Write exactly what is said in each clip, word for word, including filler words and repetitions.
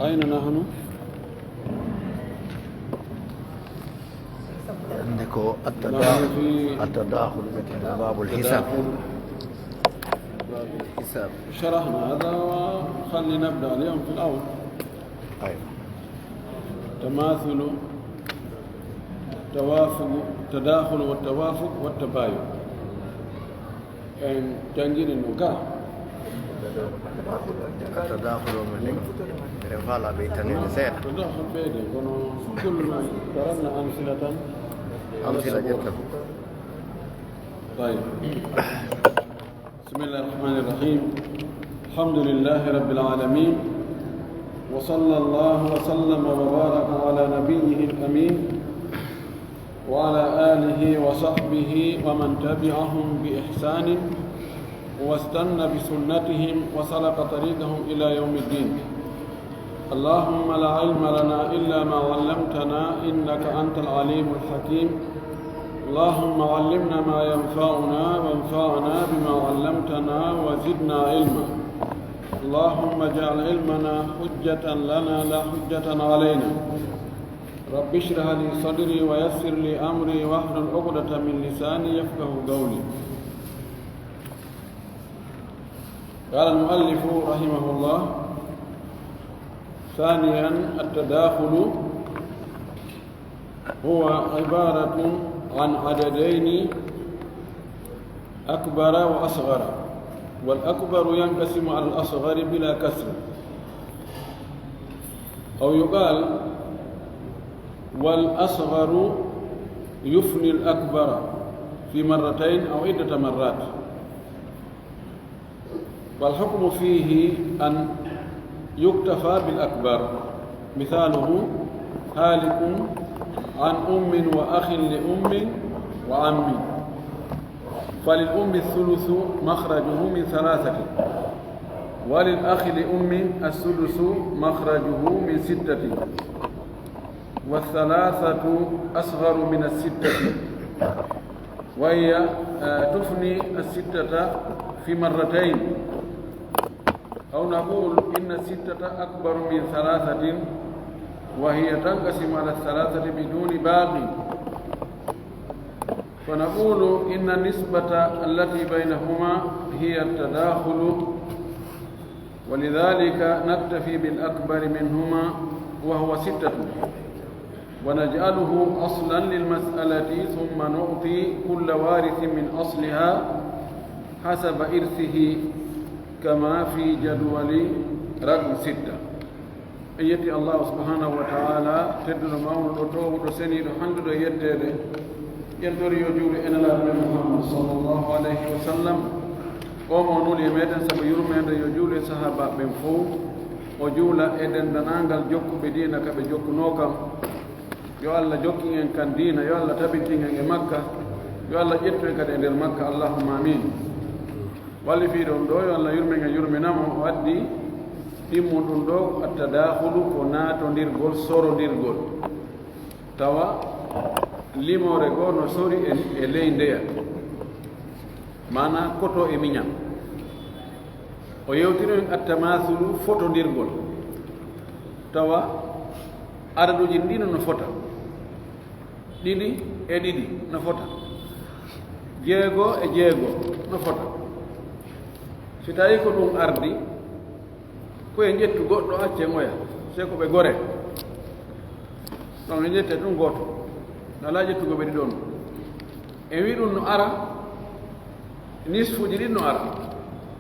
أين نحن؟ Hannde ko attadakhul, attadakhul, wi'etee ko babul hisab. Hisab. شرحنا هذا وخلي نبدأ اليوم في الأول. Aywa. تماثل، توافق، تداخل والتوافق والتباين. En jannginii no ga. Tadakhulu men ɗin, ɓe faalaa ɓe ittaneede seeɗa. Tadakhul ɓeyde, kono كل قرأنا أمثلة. Amsila ƴetta. طيب. بسم الله الرحمن الرحيم. الحمد لله رب العالمين. وصلى الله وسلم وبارك على نبيه الأمين وعلى آله وصحبه ومن تبعهم بإحسان واستن بسنتهم وسلك طريقهم إلى يوم الدين. اللهم لا علم لنا إلا ما علمتنا إنك أنت العليم الحكيم. اللهم علمنا ما ينفعنا وانفعنا بما علمتنا وزدنا علما. اللهم اجعل علمنا حجة لنا لا حجة علينا. رب اشرح لي صدري ويسر لي أمري واحلل عقدة من لساني يفقه قولي. قال المؤلف رحمه الله: ثانيا، التداخل هو عبارة عن عددين أكبر وأصغر، والأكبر ينقسم على الأصغر بلا كسر. أو يقال: والأصغر يفني الأكبر في مرتين أو عدة مرات. والحكم فيه أن يكتفى بالأكبر. مثاله: هالك عن أم وأخ لأم وعم. فللأم الثلث مخرجه من ثلاثة، وللأخ لأم السدس مخرجه من ستة، والثلاثة أصغر من الستة، وهي، آه، تفني الستة في مرتين، أو نقول إن الستة أكبر من ثلاثة، وهي تنقسم على الثلاثة بدون باقي. فنقول إن النسبة التي بينهما هي التداخل، ولذلك نكتفي بالأكبر منهما وهو ستة، ونجعله أصلا للمسألة، ثم نعطي كل وارث من أصلها حسب إرثه كما في جدول رقم ستة. En yetti Allahu subhanahu wa ta'ala, tedduɗo, mawnuɗo, toowuɗo, seniiɗo, handuɗo e yetteede. Yen tori yo juulu e Nelaaɗo men Muhammad sallallahu alayhi wa sallam. O mo nuli e meɗen sabu yurmeende, yo juulu e sahaabaaɓe ɓen fow. O juula e denndaangal jokkuɓe diina ka ɓe jokkunoo kan. Yo Allah jokkin en kan diina, yo Allah tabitin en e makka, yo Allah ƴettu en kadi e nder makka, Allahumma amin. Wallifiiɗo on ɗoo, yo Allah yurmen en, yurmina mo, o addi himmuɗum ɗoo, attadaakhulu ko naatondirgol, sorondirgol. Tawa limoore goo no sori e, e ley ndeya, maanaa koto e miñan. O yewtino en attamaasulu, fotondirgol. Tawa adaduuji ɗin no fota. Ɗiɗi e ɗiɗi no fota. Jeego e jeego no fota. Si tawii ko ɗum ardi, ko en ƴettu goɗɗo, accen oya, sey ko ɓe gore. Ɗon en ƴettay ɗum gooto. No alaa ƴettugol ɓe ɗiɗon. En wi'i ɗum no ara, nisfuuji ɗin no ara.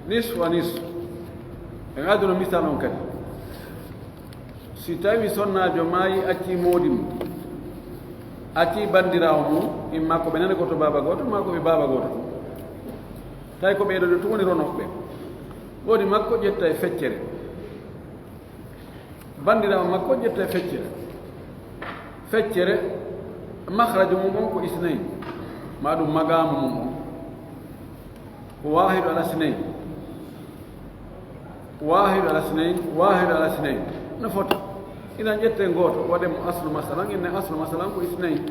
Nisfu a nisfu. En adduno misal on kadi. Si tawii sonnaajo maayi, accii moodi mum, accii banndiraawo mum, imma ko ɓe nene gooto, baaba gooto, maa ko ɓe baaba gooto tun. Tawi ko ɓee ɗoo tun woni ronooɓe. Moodi makko ƴettay feccere. Banndiraawo makko ƴettay feccere. Feccere, makhraju mum on ko isnayn, maa ɗum maqaamu mum on. Ko waahidu ala isnayn. Waahidu ala isnayn, waahidu ala isnayn. No fota. Inan ƴetten gooto, waɗen mo aslu masalan, inan aslu masalan ko isnayn.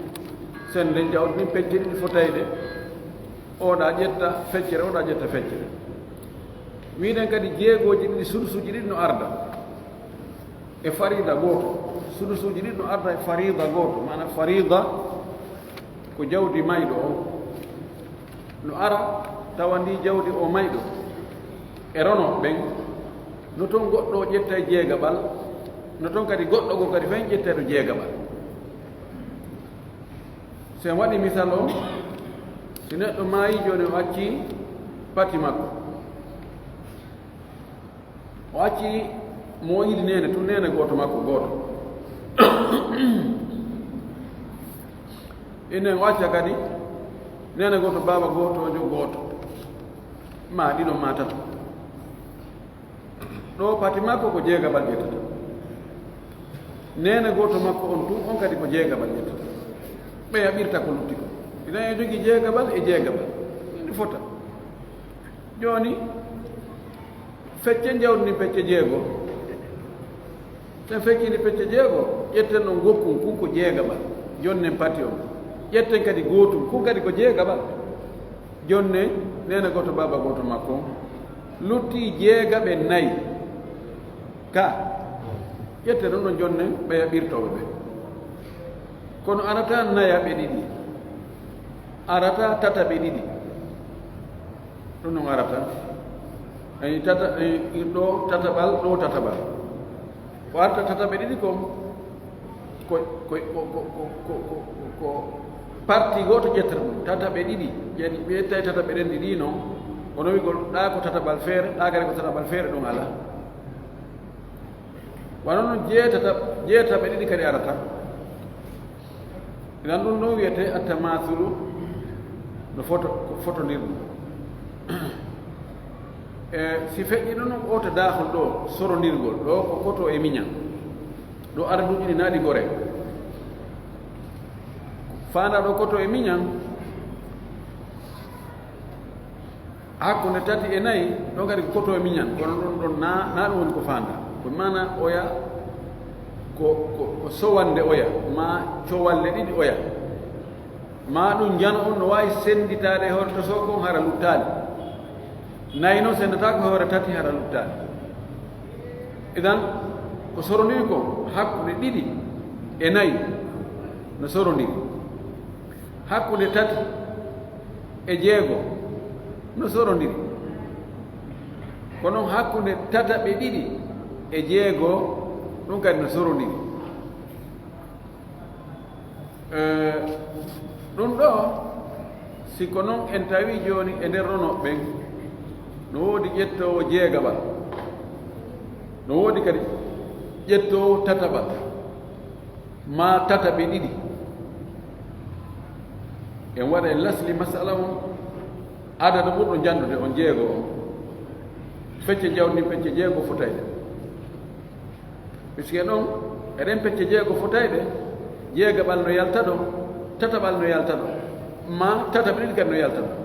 Senden jawdi ndin, pecce ɗiɗi fotayɗe. Oɗa ƴetta feccere, oɗa ƴetta feccere. Wiɗen kadi jeegooji ɗiɗi, sudusuuji ɗiɗi no arda. E fariida gooto. Sudusuuji ɗin no arda e fariida gooto. Maana fariida ko jawdi mayɗo on. No ara tawa ndi jawdi o mayɗo. E rono ɓen, no ton goɗɗo o ƴetta e jeegaɓal, no ton kadi goɗɗo goo kadi fen ƴetta e ɗo jeegaɓal. Si en waɗi misal on, si neɗɗo maayi jooni o acci pati makko. O acci mo o yiɗi neene tun, neene gooto makko gooto. Innen o acca kadi neene gooto, baaba gooto, jo gooto. Maa ɗiɗo, maa tato. Ɗoo pati makko ko jeegaɓal ƴettata. Neene gooto makko on tun, on kadi ko jeegaɓal ƴettata. Ɓe yaɓirta ko lutti ko. Idan e jogii jeegaɓal e jeegaɓal. Ɗi fota. Jooni, feccen jawdi ndin pecce jeego. Sen feccini pecce jeego, ƴetten ɗon gokkun, kun ko jeegaɓal. Jonnen pati on. Ƴetten kadi gootun, kun kadi ko jeegaɓal. Jonnen neene gooto, baaba gooto makko on. Luttii jeegaɓe nayi. Ka. Ƴetten ɗon ɗon jonnen ɓe yaɓirtooɓe ɓe. Kono arata nayaɓe ɗiɗi. Arata tataɓe ɗiɗi. Ɗum ɗon arata. Ay, tata-, ay, ɗo tataɓal, ɗo tataɓal. Ko arta tataɓe ɗiɗi kon, ko, ko parti gooto ƴettata ɗum. Tataɓe ɗiɗi, yani ɓe ƴettay tataɓe ɗen ɗiɗi non, kono wi'ugol ɗaa ko tataɓal feere, ɗaa kadi ko tataɓal feere, ɗum alaa. Wano non jeetata-, jeetaɓe ɗiɗi kadi arata. Inan ɗum ɗon wi'etee attamaasulu, no foto, ko fotondirɗum. E si feƴƴi ɗum, o tadaahul ɗoo, sorondirgol, ɗoo ko koto e miñan. Ɗoo araduuji ɗi naa ɗi goree. Faandaa ɗoo koto e miñan, hakkunde tati e nayi, ɗon kadi ko koto e miñan, kono ɗon, ɗon naa, naa ɗum woni ko faandaa. Ko maana oya, ko, ko, ko sowande oya, maa cowalle ɗiɗi oya. Maa ɗum njano on no waawi sennditaade e hoore tosoo kon hara luttaali. Nayi non senndataako e hoore tati hara luttaali. Idan, ko sorondiri kon hakkunde ɗiɗi e nayi no sorondiri. Hakkunde tati e jeego no sorondiri. Kono hakkunde tataɓe ɗiɗi e jeego, ɗum kadi no sorondiri. Eh, ɗum ɗoo, si ko non en tawi jooni e nder ronooɓe ɓen, no woodi ƴettoowo jeegaɓal, no woodi kadi ƴettoowo tataɓal, maa tataɓe ɗiɗi. En waɗa e lasli masala on, adadu ɓurɗo janndude on jeego on. Fecce jawdi ndin, fecce jeego fotayɗe. Puisque ɗon, eɗen pecce jeego fotayɗe, jeegaɓal no yalta ɗon, tataɓal no yalta ɗon, maa tataɓe ɗiɗi kadi no yalta ɗon.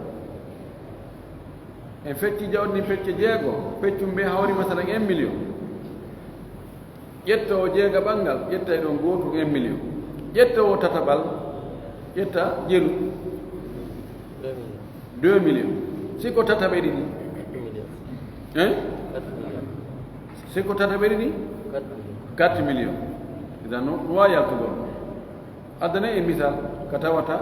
En fecci jawdi ndin pecce jeego, peccun ɓe hawri masalan un million. Ƴettoowo jeegaɓal ngal, ƴettay ɗon gootun un million. Ƴettoowo tataɓal, ƴetta jelu. Deux millions. Si ko tataɓe ɗiɗi. Quatre millions. Hein? Quatre millions. Si ko tataɓe ɗiɗi? Quatre millions. Quatre millions. Idan no, no waawi yaltugol. Addane e misal, ka tawata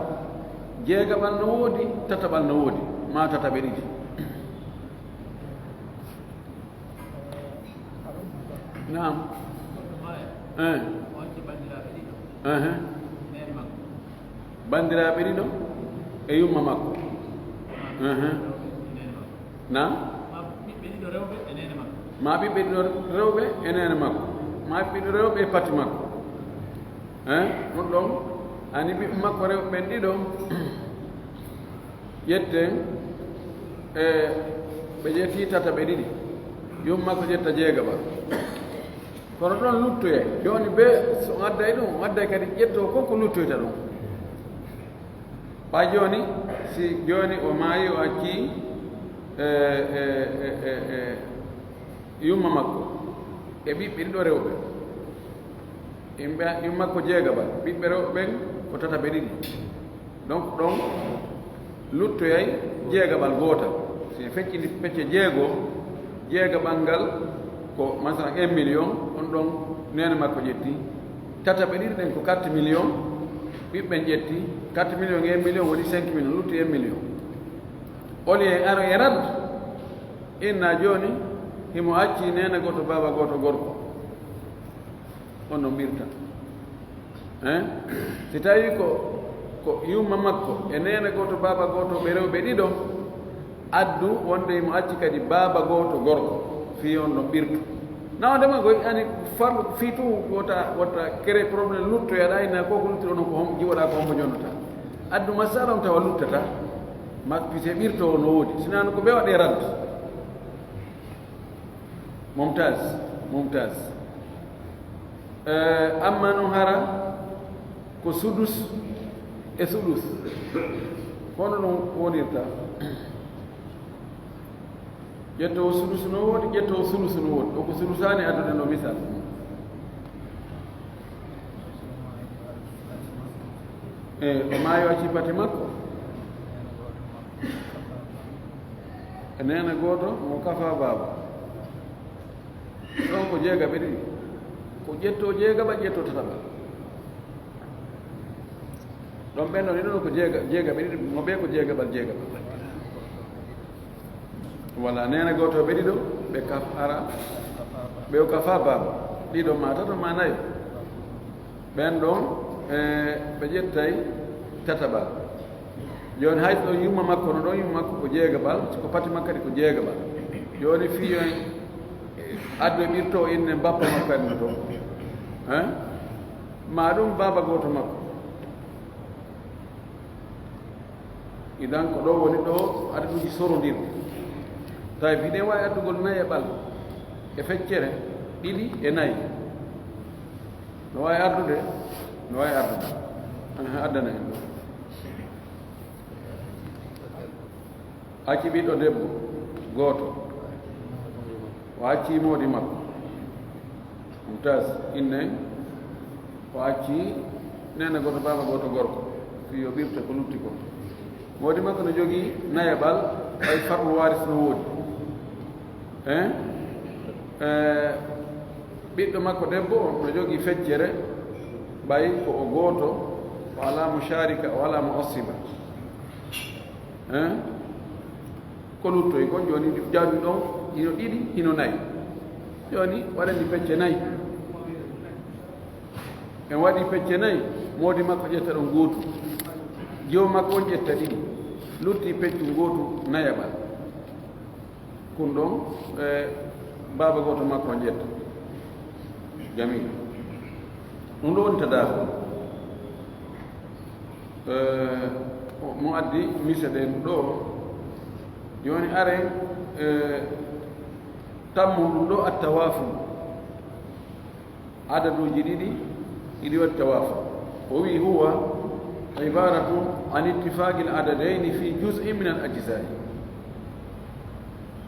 jeegaɓal no woodi, tataɓal no woodi, maa tataɓe ɗiɗi. Naam. Eh. Eh. Banndiraaɓe ɗiɗo e yumma makko. Eh. Naam. Maa ɓiɓɓe ɗiɗo rewɓe e neene makko. Maa ɓiɓɓe ɗiɗo rewɓe e pati makko. Eh. Ɗum ɗon, ani ɓiɓɓe makko rewɓe ɓen ɗiɗo. Ƴetten, e, ɓe ƴetti tataɓe ɗiɗi. Yumma makko ƴetta jeegaɓal. Kono ɗon luttoyay. Jooni bee so on adday ɗum, on adday kadi ƴettoo kon ko luttoyta ɗum. Ɓay jooni, si jooni o maayi, o acci, e, e, e, e, e, yumma makko e ɓiɓɓe ɗiɗo rewɓe. Yimɓe, yumma makko jeegaɓal, ɓiɓɓe rewɓe ɓen ko tataɓe ɗiɗi. Donc, ɗon luttoyay jeegaɓal gootal. Si en feccini pecce jeego, jeegaɓal ngal Ko, masalan, un million, on ɗon neene makko ƴetti. Tataɓe ɗiɗi ɗen ko quatre millions, ɓiɓɓen ƴetti quatre millions e un million woni cinq millions, lutti un million. Oli e aro e rad, inna jooni, himo acci neene gooto, baaba gooto gorko. On no mbirta. Hein? Si tawii ko, ko yumma makko e neene gooto, baaba gooto, ɓe rewɓe ɗiɗo, addu wonde himo acci kadi baaba gooto gorko, fii on ɗon ɓirtu. Na on dema koy, ani farlu fii tun wota, wota créer problème, luttoya ɗa, inna ko ko luttiri onon ko hom-, jiwoɗa ko hombo jonnotaa. Addu masala on tawa luttata, ma pise ɓirto no woodi. Sinaa no ko ɓe waɗe rad. Mumtaz, mumtaz. Eh, amma non hara ko sudus e sudus. Kono non wonirta. Ƴetto o sudus no woodi, ƴetto o sudus no woodi. O ko sudusaani addude no misal. Eh, o maayo acci pati makko. E neene gooto, mo kafa baaba. Ɗon ko jeegaɓe ɗiɗi. Ko ƴetto jeegaɓal, ƴetto tataɓal. Ɗon ɓen ɗon, ɗiɗo ko jeega-, jeegaɓe ɗiɗi, mo ɓe ko jeegaɓal, jeegaɓal. Wala neene gooto ɓe ɗiɗo, ɓe kaf ara, ɓe o kafa baaba. Ɗiɗo ma tato ma nayo. Ɓen ɗon, e, ɓe ƴettay tataɓal. Jooni hay so ɗon yumma makko, no ɗon yumma makko ko jeegaɓal, ko pati makko kadi ko jeegaɓal. Jooni fii yo en addu e ɓirto o inne bappa makko en to. Hein? Ma ɗum baaba gooto makko. Idan ko ɗo woni ɗo adaduuji sorondirɗi. Tawi hiɗen waawi addugol nayaɓal e feccere ɗiɗi e nayi. No waawi ardude? No waawi ardude. Aha, addana en ɗo. Acci ɓiɗɗo debbo gooto. O acci moodi makko. Mumtaz, inne, o acci neene gooto, baaba gooto gorko. Fii yo ɓirto ko lutti ko. Moodi makko no jogii nayaɓal, ɓay far'ul waaris no woodi. Hein? Eh, ɓiɗɗo makko debbo on no jogii feccere, ɓay ko o gooto, o alaa mo sharika, o alaa mo asiba. Hein? Ko luttoyi kon jooni, jawdi ɗon hino ɗiɗi, hino nayi. Jooni, waɗen ɗi pecce nayi. En waɗi pecce nayi, moodi makko ƴetta ɗon gootu. Jiwo makko on ƴetta ɗiɗi. Lutti peccu gootu nayaɓal. Kun ɗon, e, baaba gooto makko on ƴetta. Jamil. Ɗum ɗo woni tadaahul. Eh, mo addi mise ɗen ɗo. Jooni aren, eh, tammu ɗum ɗo attawaafu. Adaduuji ɗiɗi, ɗiɗi waɗi tawaafu. O wi'i, "Huwa ibaratun an ittifaqil adadayni fi juz'in min al ajza'i."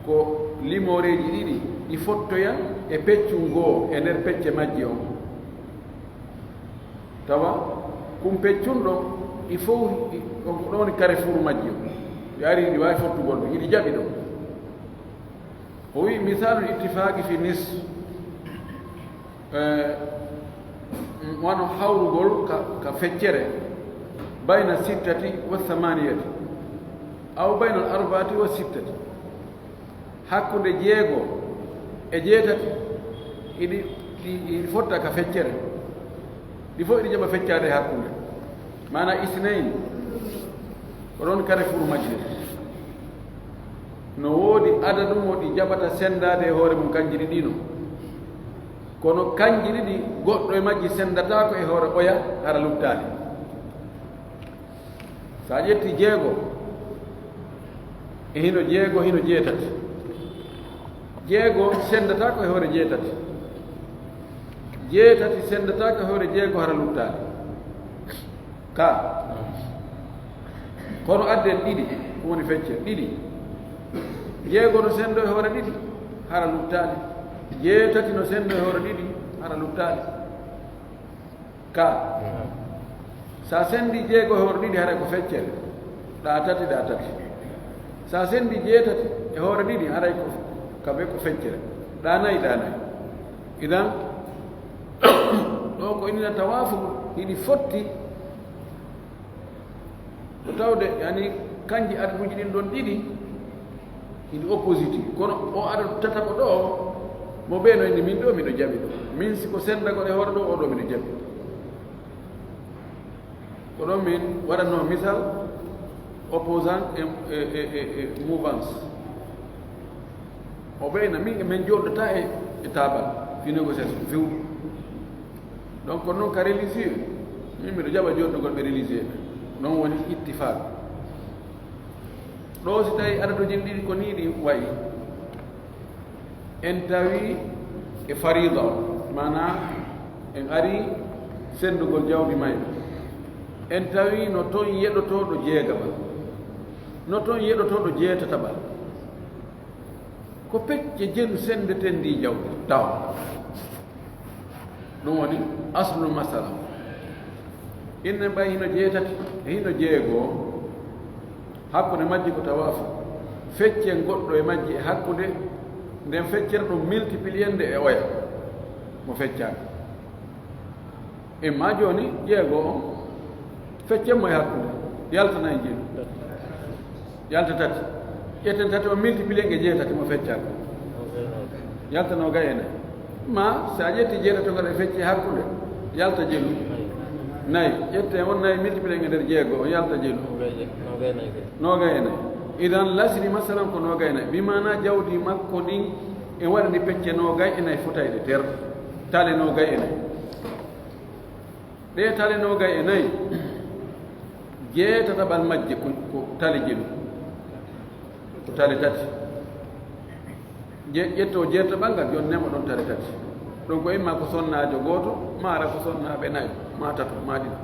Ko limooreeji ɗiɗi, ɗi fottoya e peccun goo e nder pecce majji on. Tawa kun peccun ɗon, ɗi fow, ɗi, on ko ɗon woni carrefour majji on. Ɗi ari, ɗi waawi fottugol ɗum, hiɗi jaɓi ɗon. O wi'i, "Misalul ittifaqi fi nisf." Eh, wano hawrugol ka, ka feccere, bayna sittati wa samaniyati, aw bayna al arba'ati wa sittati. Hakkunde jeego e jeetati, iɗi, ɗi, ɗi fotta ka feccere. Ɗi fof iɗi jaɓa feccaade e hakkunde. Maana isnayn, ko ɗon carrefour majje. No woodi adadu mo ɗi jaɓata senndaade e hoore mum kanji ɗiɗi no. Kono kanji ɗiɗi, goɗɗo e majji senndataako e hoore oya hara luttaali. So a ƴetti jeego, e hino jeego, hino jeetati. Jeego senndataako e hoore jeetati. Jeetati senndataako e hoore jeego hara luttaali. Ka. Kono adden ɗiɗi, ko woni feccere ɗiɗi. Jeego no senndo e hoore ɗiɗi, hara luttaali. Jeetati no senndo e hoore ɗiɗi, hara luttaali. Ka. Sa senndi jeego e hoore ɗiɗi, haray ko feccere. Ɗa tati, ɗa tati. Sa senndi jeetati e hoore ɗiɗi, haray ko, kabe ko feccere. Ɗa nayi, ɗa nayi. Idan, ɗo ko innata tawaafuq, hiɗi fotti, ko tawde, yani, kanji adaduuji ɗin ɗon ɗiɗi, hiɗi opposite. Kono o adadu tataɓo ɗo, mo ɓe no inni, min ɗo miɗo jaɓi ɗo. Min si ko sendagol e hoore ɗo, o ɗo miɗo jaɓi. Ko ɗon min waɗatnoo misal, opposant e, e, e, e, e mouvance. O ɓeyna, min, min jooɗotaa e, e taabal fii négociation few. Donc, ko non ka religieux, min miɗo jaɓa jooɗnugol ɓe religieux ɓe. Ɗon woni ittifaq. Ɗo si tawi adaduuji ɗin ɗiɗi ko nii ɗi wayi, en tawi e fariida on, maanaa en ari senndugol jawdi mayɗo. En tawi no ton yeɗotooɗo jeegaɓal, no ton yeɗotooɗo jeetataɓal. Ko pecce jelu senndeten ndii jawdi tawa. Ɗum woni aslu masala. Inne ɓay hino jeetati, hino jeego. Hakkunde majji ko tawaafu. Feccen goɗɗo e majji e hakkunde, nden feccere ɗum multiplier nde e oya. Mo feccaaka. Imma jooni jeego on, feccen mo e hakkunde, yalta nay jelu. Yalta tati. Ƴetten tati o multiplier nge jeetati mo feccaaka. Yalta noogay e nay. Ma, si a ƴetti jeetati on kadi fecci hakkunde, yalta jelu. Nay. Ƴetten on nay multiplier nge nder jeego, o yalta jelu. Noogay e nay. Idan lasri masalan ko noogay e nay. Bi maana jawdi makko ndin e waɗani pecce noogay e nay fotayɗe ter. Tale noogay e nay. Ɗee tale noogay e nay, jeetataɓal majje ko, ko tale jelu, ko tale tati. Je-, ƴettoo jeetataɓal ngal, jonnee mo ɗon tale tati. Ɗon ko imma ko sonnaajo gooto, maa hara ko sonnaaɓe nayo, maa tato, maa ɗiɗo.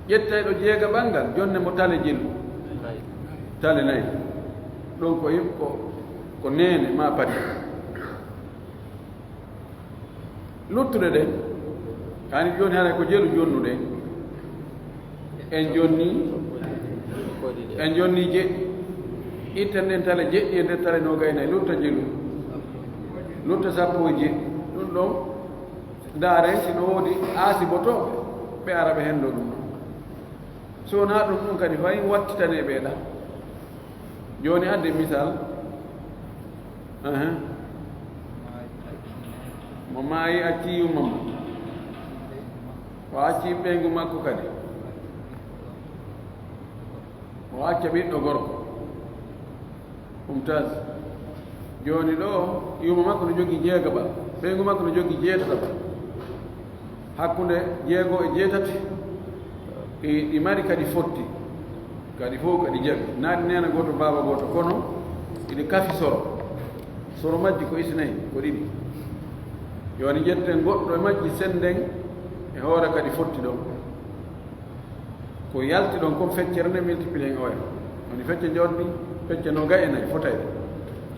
Ƴettayɗo jeegaɓal ngal, jonnee mo tale jelu, tale nay. Ɗon ko im-, ko, ko neene, maa pati. Luttuɗe ɗen, yani jooni haray ko jelu jonnuɗen. En jonni, en jonni jeɗɗi. Itten ɗen tale jeɗɗi e nder tale noogay nay, lutta jelu. Lutta sappo e jeɗɗi. Ɗum ɗon, ndaaren si no woodi aasibotooɓe, ɓe ara ɓe henndo ɗum ɗon. So wonaa ɗum, ɗum kadi fay wattitanee ɓe ɗa. Jooni adde misal. Ahan. Mo maayi, acci yumma mo. O acci ɓeyngu makko kadi. O acca ɓiɗɗo gorko. Mumtaz. Jooni ɗo, yumma makko no jogii jeegaɓal. Ɓeyngu makko no jogii jeetataɓal. Hakkunde jeego e jeetati, ɗi, ɗi mari kadi fotti, kadi fow kadi jaɓi. Naa ɗi neena gooto, baaba gooto, kono hiɗi kafi soro. Soro majji ko isnay, ko ɗiɗi. Yo ni ƴetten goɗɗo e majji, sennden e hoore kadi fotti ɗon. Ko yalti ɗon kon feccere nde multiplier en oya. Woni fecce jawdi, fecce noogay e nay fotay.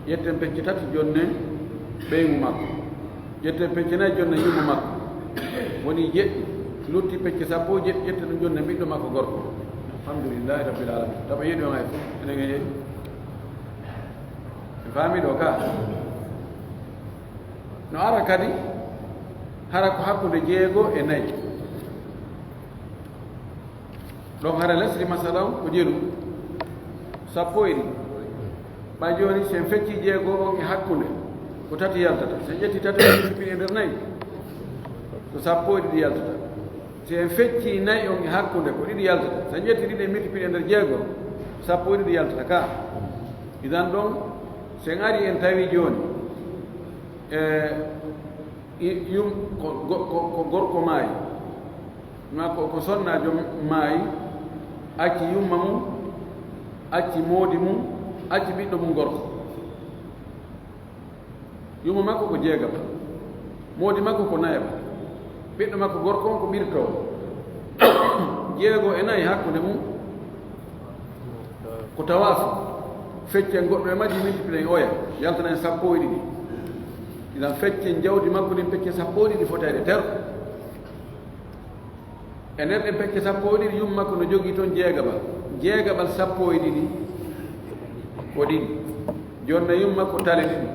Ƴetten pecce tati, jonnen ɓeyngu makko. Ƴetten pecce nay, jonnen yumma makko. Woni jeɗɗi. Lutti pecce sappo e jeɗɗi, ƴetten ɗum, jonnen ɓiɗɗo makko gorko. Alhamdulillahi Rabbil Alamin. Tawa yeeɗi on hay fof. Enen en yeeɗi. En faami ɗo ka? No ara kadi, hara ko hakkunde jeego e nay. Ɗon hara lesdi, masalan, ko jelu. Sappo e ɗiɗi. Ɓay jooni, si en feccii jeego on e hakkunde, ko tati yaltata. Si en ƴetti tati on, en multiplier e nder nay, ko sappo e ɗiɗi yaltata. Si en feccii nay on e hakkunde, ko ɗiɗi yaltata. Si en ƴetti ɗiɗi, en multiplier e nder jeego, sappo e ɗiɗi yaltata ka. Idan ɗon, si en ari en tawi jooni, e, i-, yum-, ko, go-, ko, ko gorko maayi, maa ko, ko sonnaajo maayi, acci yumma mum, acci moodi mum, acci ɓiɗɗo mum gorko. Yumma makko ko jeegaɓa, moodi makko ko nayaɓa, ɓiɗɗo makko gorko on ko ɓirtoowo. Jeego e nayi hakkunde mum ko tawaafu. Feccen goɗɗo e majji, multiplier en oya, yaltana en sappo e ɗiɗi. Idan feccen jawdi makko ndin, feccen sappo e ɗiɗi fotayɗe ter. E nder ɗen pecce sappo e ɗiɗi, yumma makko no jogii ton jeegaɓal. Jeegaɓal sappo e ɗiɗi ko ɗiɗi. Jonna yumma makko tale ɗiɗi.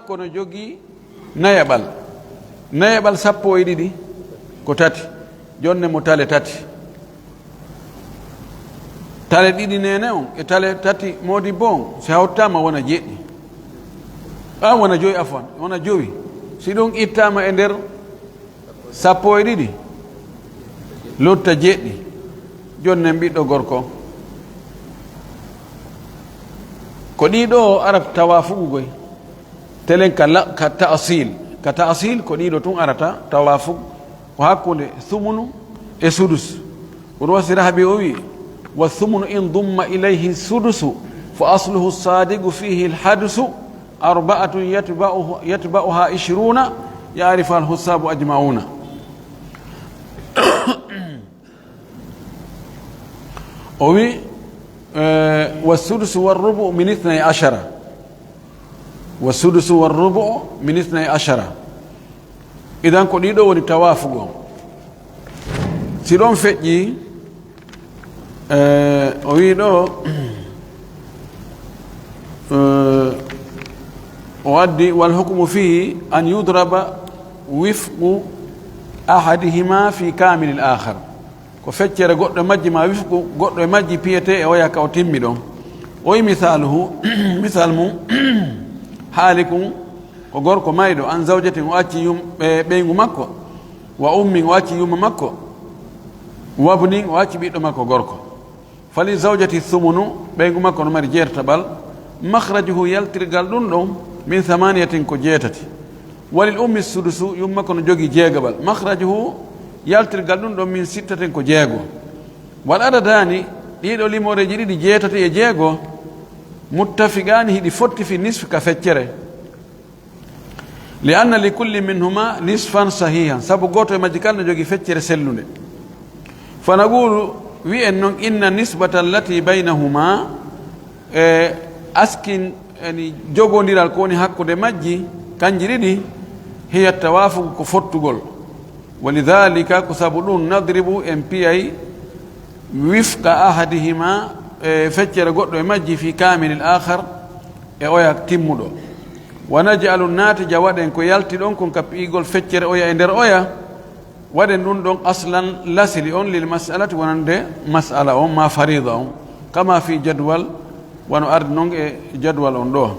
Kono jogii nayaɓal. Nayaɓal sappo e ɗiɗi ko tati. Jonne mo tale tati. Tale ɗiɗi neene on e tale tati moodibbo on, si hawtaama wona jeɗɗi. A, wona jowi, afwan, wona jowi. Si ɗum ittaama e nder sappo e ɗiɗi, lutta jeɗɗi, jonnen ɓiɗɗo gorko. Ko ɗii ɗoo arata tawaafugu goy. Telen ka la-, ka ta'sil. Ka ta'sil ko ɗii ɗoo tun arata tawaafugu. Ko hakkunde sumunu e sudus. Ko ɗum wasi Rahabi o wi, "Wa sumunu in dumma ilayhi sudusu, fa asluhu sadiqu fihi alhadusu, arba'atun yatba'uhu, yatba'uha ishruna, ya'rifu alhusabu ajma'una." O wi, eh, "Wa sudusu wa rubu min ithnay ashara." Wa sudusu wa rubu min ithnay ashara. Idan ko ɗii ɗoo woni tawaafugu on. Si ɗon feƴƴi, eh, o wii ɗoo, eh, o addi, "Wal hukmu fihi an yudraba wifqu ahadihima fi kamilil akhar." Ko feccere goɗɗo e majji maa wifqu goɗɗo e majji piyetee e oya ka o timmi ɗon. O wi misaaluhu, misal mum, haalikun ko gorko mayɗo, an zawjatin o acci yum-, ɓe-, ɓeyngu makko, wa ummin o acci yumma makko, wabnin o acci ɓiɗɗo makko gorko. Fali zawjati sumunu, ɓeyngu makko no mari jeertaɓal, makhrajuhu yaltirgal ɗum ɗon, min samaniyatin ko jeetati. Walil ummi sudusu, yumma makko no jogii jeegaɓal, makhrajuhu yaltirgal ɗum ɗon, min sittatin ko jeego. Wal adadaani, ɗii ɗoo limooreeji ɗiɗi, jeetati e jeego, muttafiqaani, hiɗi fotti fi nisfi ka feccere. Li anna li kulli minhuma nisfan sahihan, sabu gooto e majji kala no jogii feccere sellunde. Fa naqulu, wi'en non, inna nisbata allati baynahuma, e askin, yani jogondiral ko woni hakkunde majji, kanji ɗiɗi, hiya tawaafuqu ko fottugol. Wa lidhalika, ko sabu ɗum, nadribu, en piyay, wifqa ahadihima, e feccere goɗɗo e majji, fi kamilil akhar, e oya timmuɗo. Wa naj'alu natija, waɗen ko yalti ɗon kon ka pi'igol feccere oya e nder oya, waɗen ɗum ɗon aslan lasili on, lil mas'alati, wonande mas'ala on, ma farida on, kama fi jadwal, wano ardi non e jadwal on ɗo.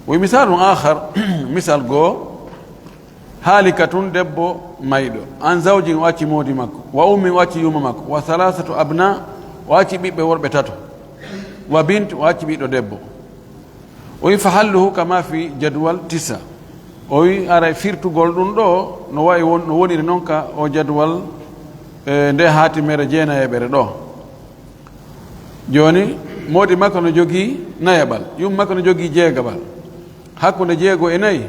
Wa misalun akhar, misal goo, Haalikatun, debbo mayɗo. An zawjin, o acci moodi makko. Wa ummin, o acci yumma makko. Wa thalathatu abna, o acci ɓiɓɓe worɓe tato. Wa bint, o acci ɓiɗɗo debbo. O wi, "Fa halluhu kama fi jadwal tisa." O wi, "Aray firtugol ɗum ɗo, no wayi won, no woniri non ka o jadwal, e, nde haatimere jeenayeɓere ɗo." Jooni, moodi makko no jogii nayaɓal, yumma makko no jogii jeegaɓal. Hakkunde jeego e nayi,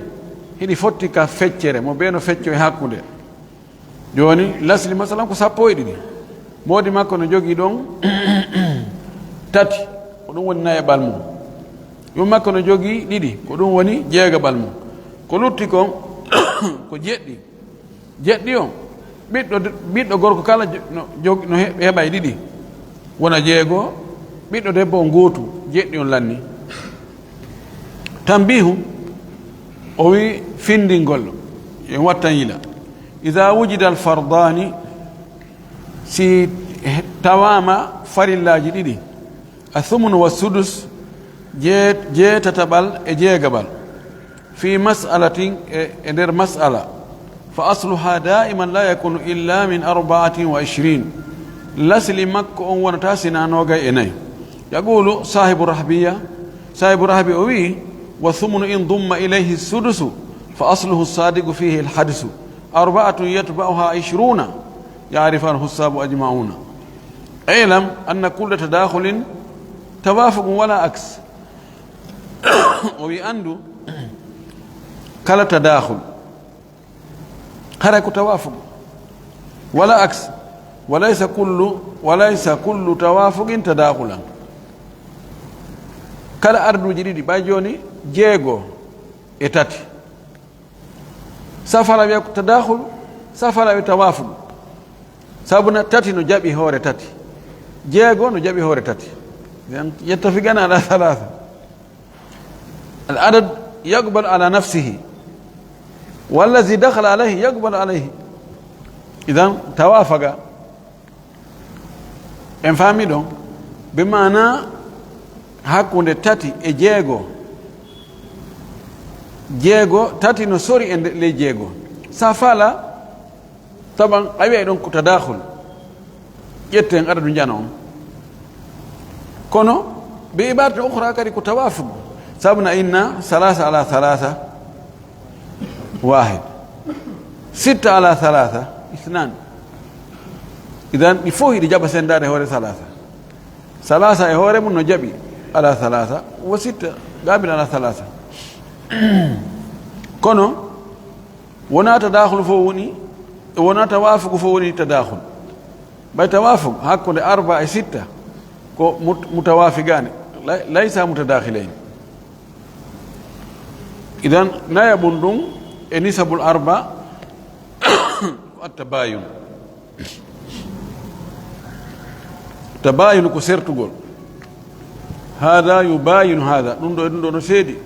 hiɗi fotti ka feccere, mo bee no fecco e hakkunde. Jooni, lasli masalan ko sappo e ɗiɗi. Moodi makko no jogii ɗon tati, ko ɗum woni nayaɓal mum. Yumma makko no jogii ɗiɗi, ko ɗum woni jeegaɓal mum. Ko lutti kon, ko jeɗɗi. Jeɗɗi on, ɓiɗɗo, ɓiɗɗo gorko kala jo-, no jog-, no he-, heɓay ɗiɗi. Wona jeego, ɓiɗɗo debbo on gootu, jeɗɗi on lanni. Tanbihu, o wi findingol, en wattan yila. Iza wujida al fardani, si he-, tawaama farillaaji ɗiɗi, a thumunu wa sudus, jee-, jeetataɓal e jeegaɓal. Fi mas'alatin, e, e nder mas'ala, fa asluha da'iman la yakunu illa min arba'atin wa ishrin. Lasli makko on wonata sina noogay e nayi. Yaqulu sahibu rahbiya, sahibu rahbi o wi, "Wa thumnu in dumma ilayhi sudusu, fa asluhu sadiqu fihi alhadsu. Arba'atun yatba'uha ishruna, ya'rifu alhusabu ajma'una. I'lam anna kulla tadakhulin tawafuqun wala aks." O wi, "Anndu, kala tadakhul, haray ko tawafuq, wala aks, walaysa kullu, walaysa kullu tawafuqin tadakhulan." Kala arduuji ɗiɗi, ɓay jooni jeego e tati. Safala wiya ko tadakhul, safala wiya tawafuq. Sabu na tati no jaɓi hoore tati. Jeego no jaɓi hoore tati. Idan, yattafiqani ala thalatha. Al adad يقبل على نفسه، والذي دخل عليه يقبل عليه. إذن توافق. En faami ɗon? Bi maana hakkunde tati e jeego. Jeego, tati no sori e nde-, ley jeego. Sa faala, taban, a wi'ay ɗon ko tadakhul. Ƴetten adadu njano on. Kono, bi ibaratin ukhra kadi ko tawafuq. Sabu na inna salasa ala salasa wahid. Sitta ala salasa ithnan. Idan, ɗi fof hiɗi jaɓa sendaade hoore salasa. Salasa e hoore mum no jaɓi ala salasa, wa sitta gaamin ala salasa. Kono, wonaa tadakhul fof woni, wonaa tawafuq fof woni tadakhul. Ɓay tawafuq hakkunde arba e sitta ko mut-, mutawafiqaani, lay-, laysa mutadakhilayni. Idan, nayaɓun ɗun e nisabul arba ko attabayun. Tabayun ko sertugol. Hada yubayinu hada. Ɗun ɗo e ɗun ɗo no seedi.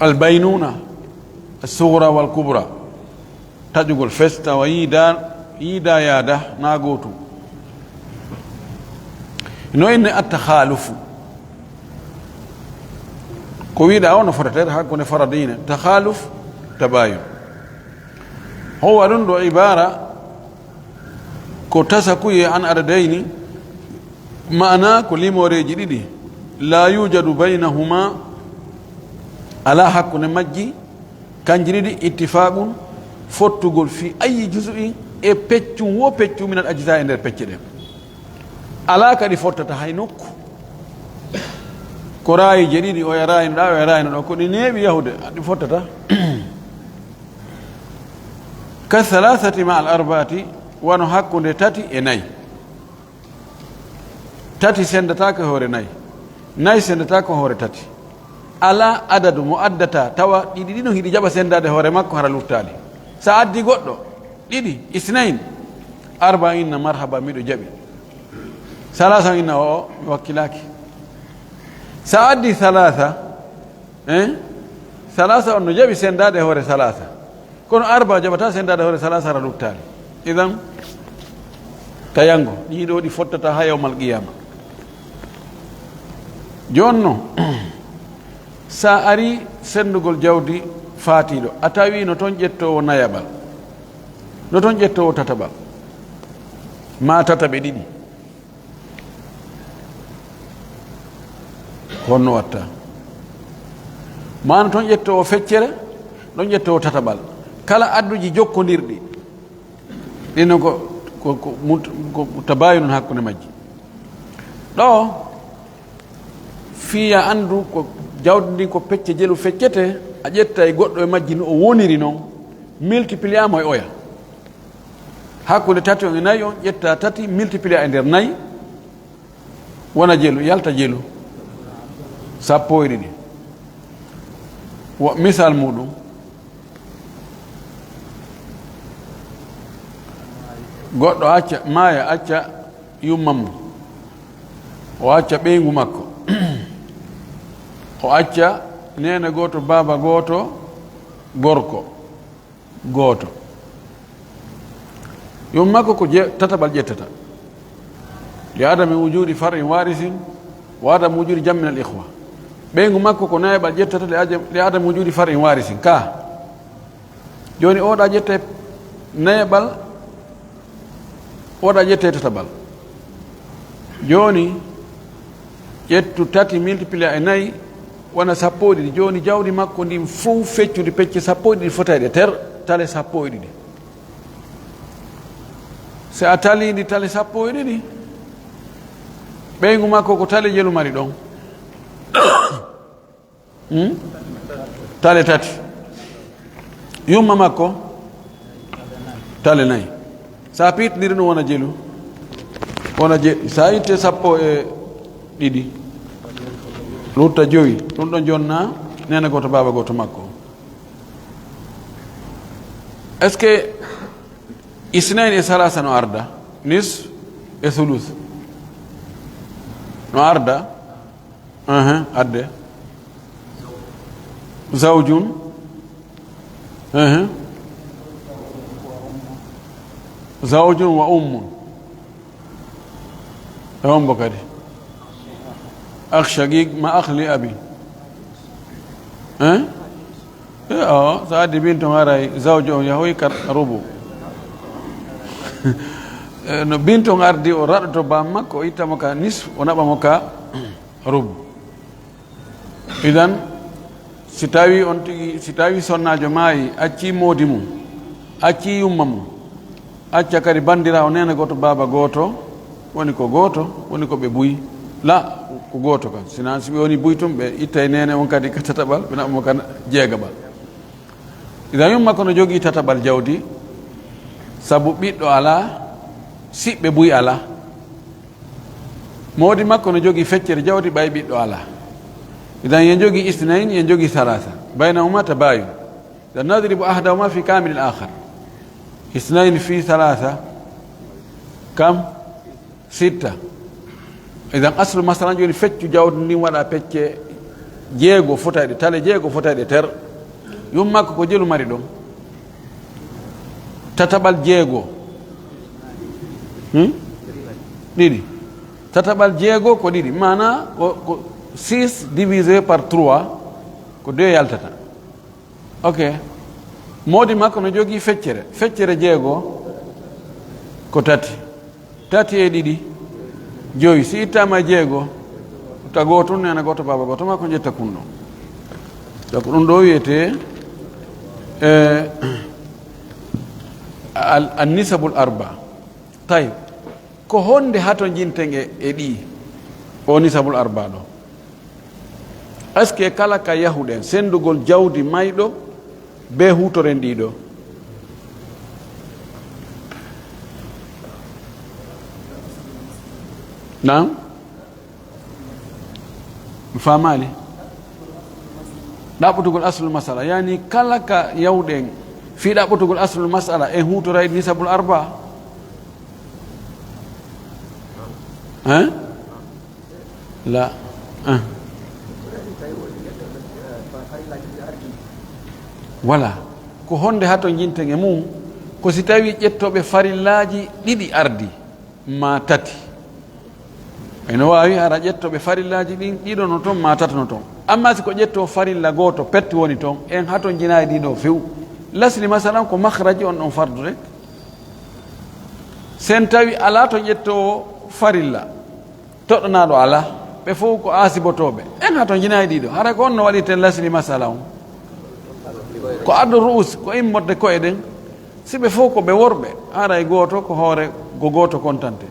Albaynuna, assugra wal kubra. Taƴugol fes tawa yiida, yiida yaada, na gootum. No inne attakhalufu. Ko wiɗa o no fotata hakkunde faradina. Takhaluf, tabayun. Huwa ɗun ɗo ibara ko tasakuye an adadayni, maana ko limooreeji ɗiɗi, la yujadu baynahuma, ala hakkunde majji, kanji ɗiɗi, ittifaqun, fottugol fi ayi juz'in, e peccum wo peccum, min al ajza, e nder pecce ɗen. Ala kadi fottata hay nokku. Ko raayije ɗiɗi, oya raayino ɗa, oya raayino ɗo, ko ɗi neeɓi yahude, ɗi fottata. Ka thalathati ma al arba'ati, wano hakkunde tati e nayi. Tati sendataako e hoore nayi. Nayi sendataako e hoore tati. Alaa adadu mo addata tawa ɗiɗi ɗino hiɗi jaɓa sendaade hoore makko hara luttaali. Sa addi goɗɗo, ɗiɗi, isnayn, arba inna marhaba miɗo jaɓi. Salasa inna o, mi wakkilaaki. Sa addi salasa, eh? Salasa on no jaɓi sendaade hoore salasa. Kono arba jaɓata sendaade hoore salasa hara luttaali. Idan, ka yango, ɗii ɗoo ɗi fottata haa yawmal qiyama. Jooni non, sa ari sendugol jawdi faatiiɗo, a tawi no ton ƴettoowo nayaɓal, no ton ƴettoowo tataɓal, maa tataɓe ɗiɗi. Honno watta? Maana ton ƴettoowo feccere, ɗon ƴettoowo tataɓal. Kala adduji jokkondirɗi, ɗin non ko, ko, ko mut-, ko tabayunun hakkunde majji. Ɗo, fii ya anndu ko jawdi ndin ko pecce jelu feccete, a ƴetta e goɗɗo e majji no o woniri non, multiplier mo e oya. Hakkunde tati on e nayi on, ƴetta tati, multiplier e nder nayi, wona jelu, yalta jelu. Sappo e ɗiɗi. Wo misal muɗum. Goɗɗo acca, maaya acca yumma mum. O acca ɓeyngu makko. O acca neene gooto, baaba gooto, gorko gooto. Yumma makko ko je-, tataɓal ƴettata. Li adami wujudi far'in warisin, wa adam wujudi jam'in al ikhwa. Ɓeyngu makko ko nayaɓal ƴettata li ajam-, li adam wujudi far'in warisin. Ka. Jooni oɗa ƴetta nayaɓal, oɗa ƴetta tataɓal. Jooni, ƴettu tati multiplier e nayi, wona sappo e ɗiɗi. Jooni, jawdi makko ndin fow feccudi pecce sappo e ɗiɗi fotayɗe ter, tale sappo e ɗiɗi. Si a talii ndi tale sappo e ɗiɗi, ɓeyngu makko ko tale jelu mari ɗon. Hmm? Tale tati. Yumma makko? Tale nayi. Sa piitindiri ɗum wona jelu. Wona je-, sa itte sappo e ɗiɗi. Lutta jowi. Ɗum ɗon jonna neene gooto, baaba gooto makko. Est-ce que isnayn e salasa no arda? Nis e thuluth. No arda? Ahan, adde. Zawjun. Ehe. Zawjun wa ummun. E hombo kadi? Akh shaqiq ma akh li abi. Hein? E, awa, sa addi bintu on haray zawju on yahoyi ka rubu. E, no bintu on ardi, o raɗoto bam makko, o itta mo ka nisfu, o naɓa mo ka rubu. Idan, si tawi on tigi, si tawi sonnaajo maayi, acci moodi mum, acci yumma mum, acca kadi banndiraawo neene gooto, baaba gooto, woni ko gooto, woni ko ɓe buy. La, ko gooto kan. Sinaa si ɓe woni buy tun, ɓe ittay neene on kadi ka tataɓal, ɓe naɓa mo ka jeegaɓal. Idan yumma ko no jogii tataɓal jawdi, sabu ɓiɗɗo alaa, siɓɓe buy alaa. Moodi makko no jogii feccere jawdi ɓay ɓiɗɗo alaa. Idan yen jogii isnayn, yen jogii salaasa. Baynahuma tabaayun. Idan nadribu ahadahuma fi kaamilil aakhar. Isnayn fi salaasa. Kam? Sitta. Idan aslu masalan jooni feccu jawdi ndin waɗa pecce jeego fotayɗe, tale jeego fotayɗe ter. Yumma ko ko jelu mari ɗon. Tataɓal jeego. Hmm? Ɗiɗi. Tataɓal jeego ko ɗiɗi. Maanaa ko, ko six divisé par trois, ko deux yaltata. Ok. Moodi makko no jogii feccere. Feccere jeego ko tati. Tati e ɗiɗi, jowi. Si ittaama e jeego, ta gooto, neene gooto, baaba gooto, maa ko ƴetta kun ɗon. Donc ɗum ɗo wiyetee, eh, al, an nisabul arba. Tayyib, ko honde hatonjinten e, e ɗi, o nisabul arba ɗo? Est-ce que kala ka yahuɗen sendugol jawdi mayɗo, be huutoren ɗi ɗo? Naam? Mi faamaali. Ɗaɓɓutugol aslul masala, yani kala ka yahuɗen fii ɗaɓɓutugol aslul masala, en huutoray nisabul arba. Hein? La. Hein? Voilà. Ko honde hatonjinten e mum? Ko si tawi ƴettooɓe farillaaji ɗiɗi ardi, maa tati. Eno waawi hara ƴettooɓe farillaaji ɗin ɗiɗo no ton, maa tato no ton. Amma si ko ƴettoo farilla gooto pet woni ton, en hatonjinaay ɗiɗo few. Lasli masalan ko makhraji on ɗon fardu rek. Sen tawi alaa to ƴettoowo farilla. Toɗɗanaaɗo alaa, ɓe fow ko aasibotooɓe. En hatonjinaay ɗiɗo. Hara ko on no waɗirten lasli masala on. Ko addu ru'us, ko immorde ko'e ɗen. Si ɓe fow ko ɓe worɓe, haray gooto ko hoore, ko gooto kontante.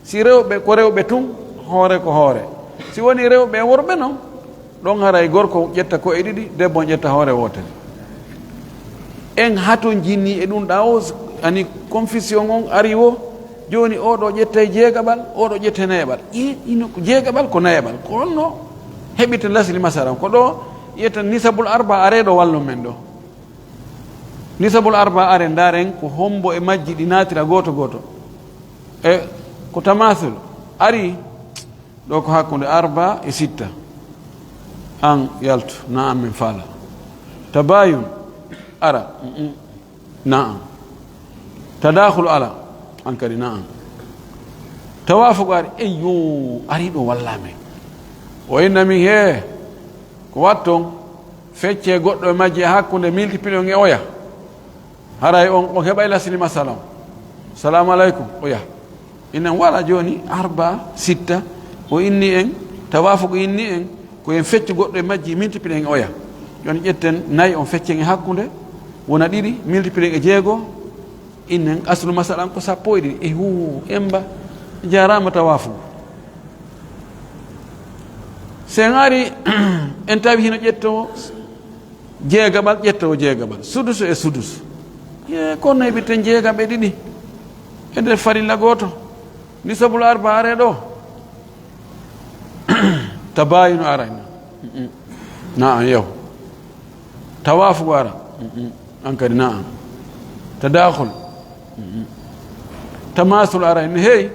Si rewɓe, ko rewɓe tun, hoore ko hoore. Si woni rewɓe e worɓe non, ɗon haray gorko ƴetta ko'e ɗiɗi, debbo on ƴetta hoore wootere. En hatonjinii e ɗun ɗaa o, ani confusion on ari wo, jooni oo ɗoo ƴettay jeegaɓal, oo ɗoo ƴettay nayaɓal. I, ino ko jeegaɓal ko nayaɓal. Ko honno heɓirten lasli masala on? Ko ɗoo ƴetta nisabul arba are ɗoo wallon men ɗoo. Nisabul arba are ndaaren ko hombo e majji ɗi naatira gooto gooto. E ko tamasul ari. Ɗoo ko hakkunde arba e sitta. An yaltu, na'am, min faala. Tabayun, ara, mm, mm, na'am. Tadakhul, ara, an kadi, na'am. Tawafuq ari, eyyo, ari ɗoo walla men. O inna min, hee, ko watton, feccee goɗɗo e majji e hakkunde, multiplier on e oya. Haray on, on heɓay lasli masala on. Salaamu aleykum, oya. Inan wala jooni arba, sitta, o inni en, tawafuq inni en, ko en feccu goɗɗo e majji, multiplier en oya. Jooni ƴetten nayi on feccen e hakkunde, wona ɗiɗi, multiplier en e jeego, innen aslu masala on ko sappo e ɗiɗi. E huu, emba, jaaraama tawafuq. Si en ari, en tawi hino ƴettoo jeegaɓal, ƴettoo jeegaɓal. Sudusu e sudusu. Ye, kono heɓirten jeegaɓe ɗiɗi e nder farilla gooto. Nisabul arba are ɗoo. Tabayun ara ina. Mm-mm. Na'am, yaw. Tawafuq ara. Mm-mm. An kadi na'am. Tadakhul. Mm-mm. Tamasul ara ina. Hey.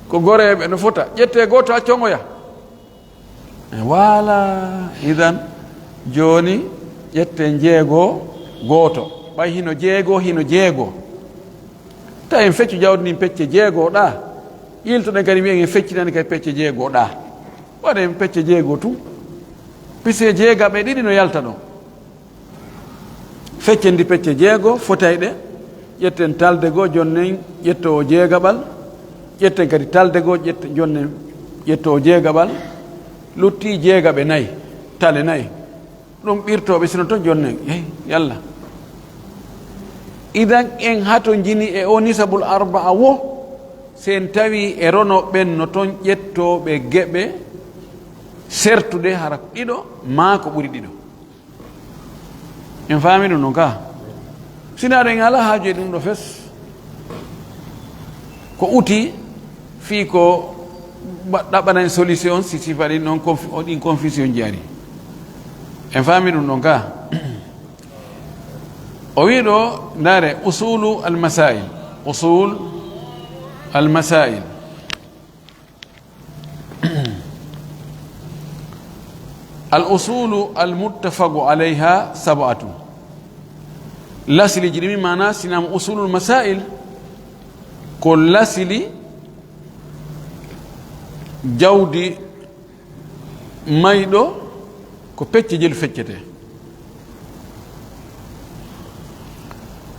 Ko goreeɓe no fota. Ƴettee gooto accon oya. E wala, idan, Jooni, ƴetten jeego gooto. Ɓay hino jeego, hino jeego. Ta en feccu jawdi ndin pecce jeego ɗa. Iltoɗen kadi wi'en en feccinani kadi pecce jeego ɗa. Waɗen pecce jeego tun. Pise jeegaɓe ɗiɗi no yalta ɗon. Feccen ndi pecce jeego fotayɗe. Ƴetten talde goo, jonnen ƴettoowo jeegaɓal. Ƴetten kadi talde goo, ƴett-, jonnen ƴettoowo jeegaɓal. Luttii jeegaɓe nay, tale nay. Ɗum ɓirtooɓe sino ton jonnen. Hey, yalla. Idan en hatonjini e o nisabul arba'a wo, si en tawi e rono ɓen no ton ƴettooɓe geɓe sertude hara ko ɗiɗo maa ko ɓuri ɗiɗo. En faami ɗum ɗon ka? Sinaa ɗo en alaa haaju e ɗum ɗo fes. Ko uti fii ko ba-, ɗaɓɓana en solution si sifa ɗin ɗon conf-, o ɗin confusion ji ari. En faami ɗum ɗon ka? O wi'i ɗo, ndaare, usulu al-masail. Usul al-masail. Al usulu al muttafaqu alayha sab'atu. Lasiliiji ɗin, maana sinama usulul masail, ko lasili jawdi mayɗo ko pecce jelu feccete.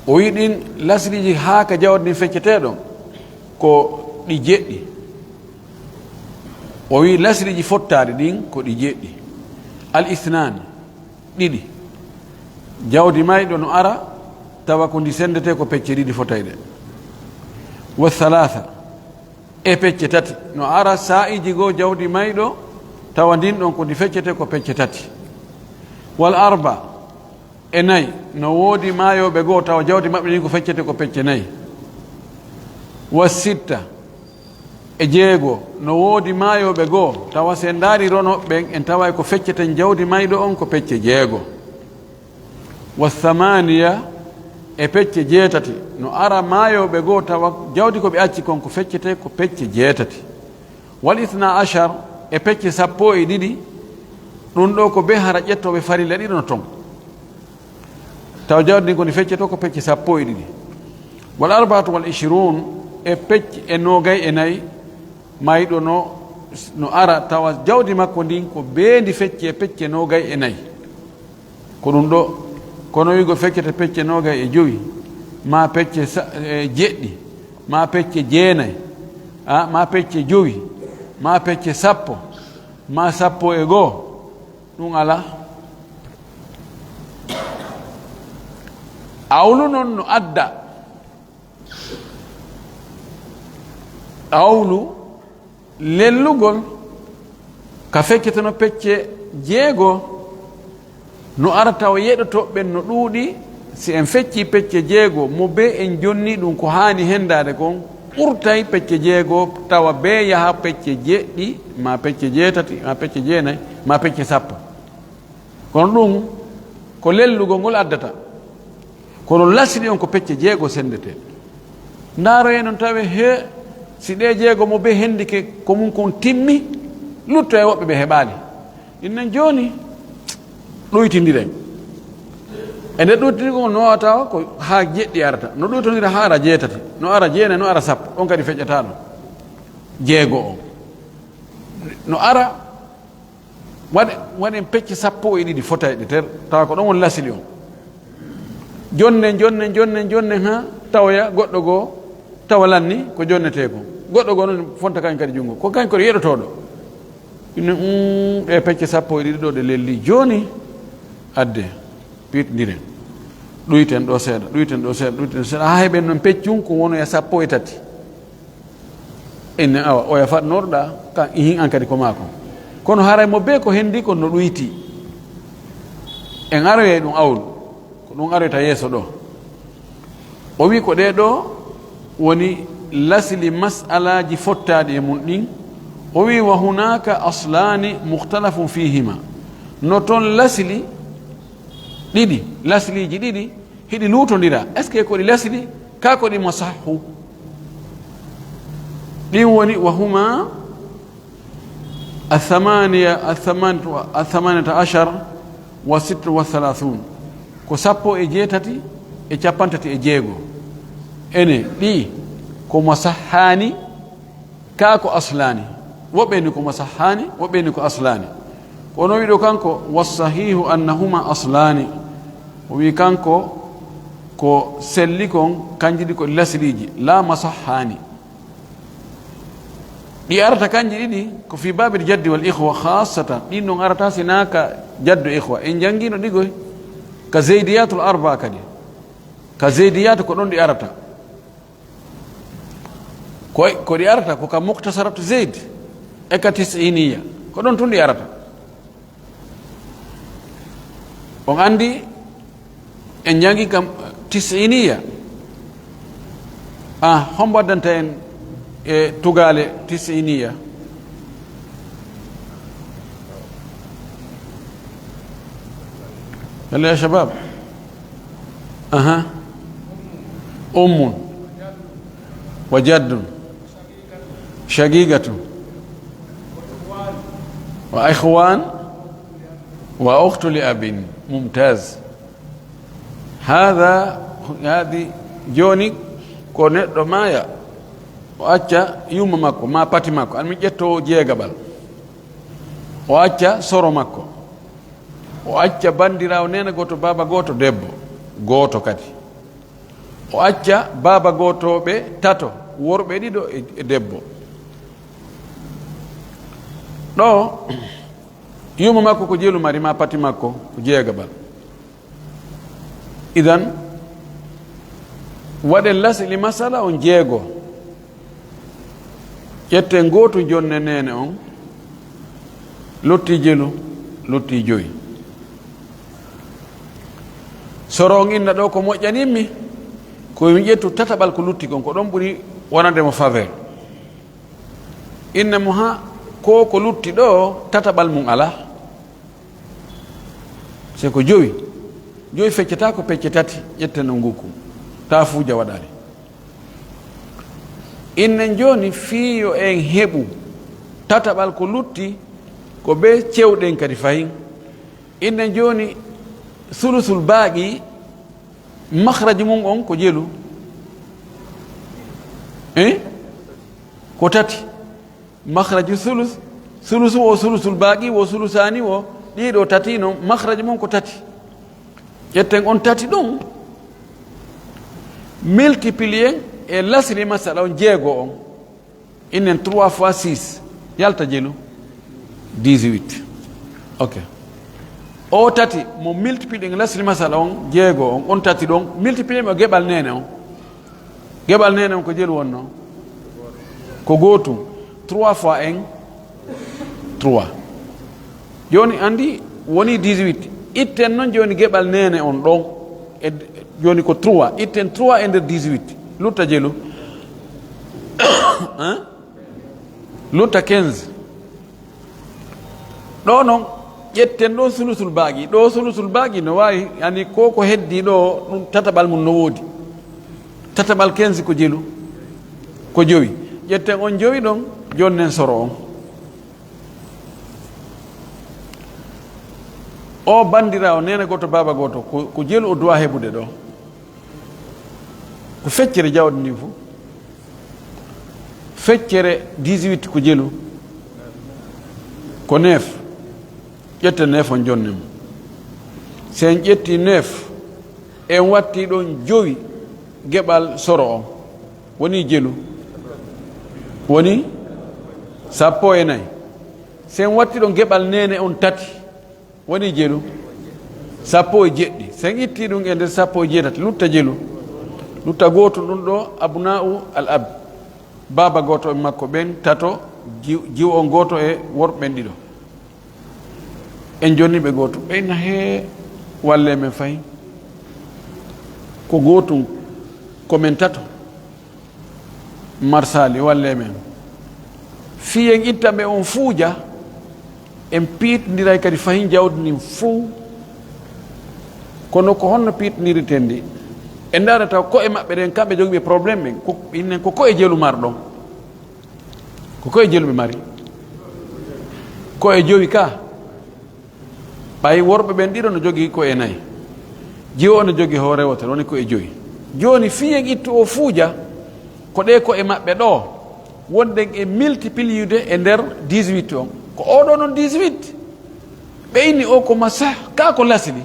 O wi'i ɗin lasiliiji haa ka jawdi ndin feccetee ɗon ko ɗi jeɗɗi. O wi'i lasiliiji fottaaɗi ɗin ko ɗi jeɗɗi. Al isnaani, ɗiɗi. Jawdi mayɗo no ara tawa ko ndi sendetee ko pecce ɗiɗi fotayɗe. Wa salaasa, e pecce tati. No ara saa'iiji goo jawdi mayɗo tawa ndin ɗon ko ndi feccetee ko pecce tati. Wal arba, e nay, no woodi maayooɓe goo tawa jawdi maɓɓe ndin ko feccetee ko pecce nay. Wa sitta, e jeego, no woodi maayooɓe goo tawa si en ndaari ronooɓe ɓen en taway ko fecceten jawdi mayɗo on ko pecce jeego. Wa samaaniya, e pecce jeetati, no ara maayooɓe goo tawa jawdi ko ɓe acci kon ko feccetee ko pecce jeetati. Wal isna ashar, e pecce sappo e ɗiɗi, ɗun ɗoo ko bee hara ƴettooɓe farilla ɗiɗo no ton. Tawa jawdi ndin ko ndi feccetoo ko pecce sappo e ɗiɗi. Wal arbaatu wal ishruun, e pecce e noogay e nay, mayɗo no, no ara tawa jawdi makko ndin ko bee ndi fecce pecce noogay e nay. Ko ɗun ɗoo, kono wi'ugol feccete pecce noogay e jowi, maa pecce sa-, e jeɗɗi, maa pecce jeenay, a, maa pecce jowi, maa pecce sappo, maa sappo e goo, ɗun alaa. Awlu non no adda. Awlu lellugol ka fecceteno pecce jeego, no ara tawa yeɗotooɓe ɓen no ɗuuɗi, si en feccii pecce jeego, mo bee en jonnii ɗun ko haani hendaade kon, ɓurtay pecce jeego, tawa bee yaha pecce jeɗɗi, maa pecce jeetati, maa pecce jeenay, maa pecce sappo. Kono ɗun ko lellugol ngol addata. Kono lasli on ko pecce jeego sendetee. Ndaaroyee non tawe he si ɗee jeego mo bee hendike ko mun kon timmi, lutto e woɓɓe ɓe heɓaali. Innen jooni, ɗuytindiren. E nder ɗuytindirgol ngol no wawata ko haa jeɗɗi arata. No ɗuytondira haa ara jeetati, no ara jeenay, no ara sappo. Ɗon kadi feƴƴataa ɗon. Jeego on. No ara Waɗe-, waɗen pecce sappo e ɗiɗi fotayɗe ter, tawa ko ɗon woni lasili on. Jonnen, jonnen, jonnen, jonnen, haa tawoya goɗɗo goo, tawa lanni ko jonnetee kon. Goɗɗo goo non fonta kañ kadi junngo. Ko kañ ko yeɗotooɗo. Inne, mm, ɗe pecce sappo e ɗiɗi ɗoo ɗe lelli. Jooni, adde, piitondiren. Ɗuyten ɗoo seeɗa, ɗuyten ɗoo seeɗa, ɗuyten ɗoo seeɗa. Haa heɓen non peccun ko wonoya sappo e tati. Inne awa, oya faɗnorɗa, ka ihin an kadi ko maa kon. Kono haray mo bee ko hendi kon no ɗuyti. En aroyay ɗun awlu, ko ɗun aroyta yeeso ɗoo. O wi'i ko ɗee ɗoo woni lasili mas'alaaji fottaaɗi e mun ɗin. O wi'i, "Wa hunaaka aslaani mukhtalafun fiihima." No ton lasili ɗiɗi, lasiliiji ɗiɗi, hiɗi luutondira. Est-ce que ko ɗi lasili, kaa ko ɗi mo sahhu? Ɗin woni, wa huma athamaniya, athamaniyatu, athamaniyata ashar, وست وثلاثون. Ko sappo e jeetati e cappanɗe tati e jeego. Ene, ɗi ko masahhaani, ka ko aslaani. Woɓɓe ni ko masahhaani, woɓɓe ni ko aslaani. Ko ono wiɗo kanko, والصحيح أنهما أصلان. O wi kanko ko selli kon, kanji ɗi ko lasliiji, la masahhaani. Ɗi arata kanji ɗiɗi ko في باب الجد والإخوة خاصة. Ɗin ɗon arata si naa ka jaddu ikhwa. En jangino ɗi goy ka Zaydiyatul Arba kadi. Ka Zaydiyat ko ɗon ɗi arata. Ko, ko ɗi arata ko ka Muktasaratu Zayd e ka Tis'iniya. Ko ɗon tun ɗi arata. On anndi, en jangi kam tis'iniya. Ah, hombo addanta en e tugaale tis'iniya? Yalla ya shabab. Aha. أم وجد شقيقة وإخوان وأخت لأب. ممتاز. هذا، هذه، jooni ko neɗɗo maaya, o acca yumma makko, maa pati makko, an mi ƴetto jeegaɓal. O acca soro makko. O acca bandiraawo neene gooto, baaba gooto, debbo gooto kadi. O acca baaba gootooɓe tato, worɓe ɗiɗo e, e debbo. Ɗo, yumma makko ko jelu mari, maa pati makko ko jeegaɓal. Idan, waɗen lasli masala on jeego. Ƴetten gootu jonne neene on, luttii jelu, luttii jowi. Soro on inna ɗo ko moƴƴanimmi, ko mi ƴettu tataɓal ko lutti kon, ko ɗon ɓuri wonande mo faveur. Inna mo ha, ko ko lutti ɗo, tataɓal mum alaa. Se ko jowi. Jowi feccata ko pecce tati, ƴetten on ngukku. Taa fuuja waɗaali. Innen jooni fii yo en heɓu tataɓal ko lutti, ko be cewɗen kadi fahin. Innen jooni sulusul baaqi, mahraju mum on ko jelu. Eh? Ko tati. Mahraju sulus, sulusu wo sulusul baaqi, wo sulusaani wo, ɗiɗo tati non, mahraju mum ko tati. Ƴetten on tati ɗon, multiplier e lasli masala on jeego on. Innen trois fois six, yalta jelu, dix-huit. Ok. O tati, mo multiplier en lasli masala on jeego on, on tati ɗon, multiplier mo geɓal neene on. Geɓal neene on ko jelu wonno? Ko gootum. Trois fois en trois. Jooni anndi woni dix-huit. Itten non jooni geɓal neene on ɗon. E, jooni ko trois. Itten trois e nder dix-huit. Lutta jelu. Hein? Lutta quinze. Ɗo non, ƴetten ɗo sulusul baaqi. Ɗo sulusul baaqi no waawi, yani, ko ko heddii ɗo, ɗum tataɓal mum no woodi. Tataɓal quinze ko jelu, ko jowi. Ƴetten on jowi ɗon, jonnen soro on. O banndiraawo, neene gooto, baaba gooto, ko, ko jelu o duwaa heɓude ɗo. Ko feccere jawdi ndin fof. Feccere dix-huit ko jelu. Ko neuf. Ƴetten neuf on jonnen mo. Si en ƴetti neuf, en watti ɗon jowi geɓal soro on. Woni jelu. Woni sappo e nayi. Si en watti ɗon geɓal neene on tati. Woni jelu. Sappo e jeɗɗi. Si en itti ɗum e nder sappo e jeetati, lutta jelu. Lutta gootum ɗum ɗo, abna'u al ab. Baaba gooto e makko ɓen tato, jiw-, jiwo on gooto e worɓe ɓen ɗiɗo. En jonni ɓe gootum. Ɓe inna, "Hee, wallee men fay. Ko gootum, ko men tato." Marsaali, wallee men. Fii en itta ɓe on fuuja, en piitondiray kadi fahin jawdi ndin fow. Kono ko honno piitondirten ndi? En ndaara taw ko'e maɓɓe ɗen, kamɓe jogi ɓe problème ɓen. Ko, innen ko ko'e jelu marɗon. Ko ko'e jelu ɓe mari. Ko'e jowi ka. Ɓay worɓe ɓen ɗiɗo no jogii ko'e nayi, jiwo on no jogii hoore wootere, woni ko'e jowi. Jooni, fii en ittu oo fuuja, ko ɗee ko'e maɓɓe ɗoo, wonɗen e multiplier e nder dix-huit on. Ko oo ɗoo non dix-huit. Ɓe inni oo ko masah, kaa ko lasli.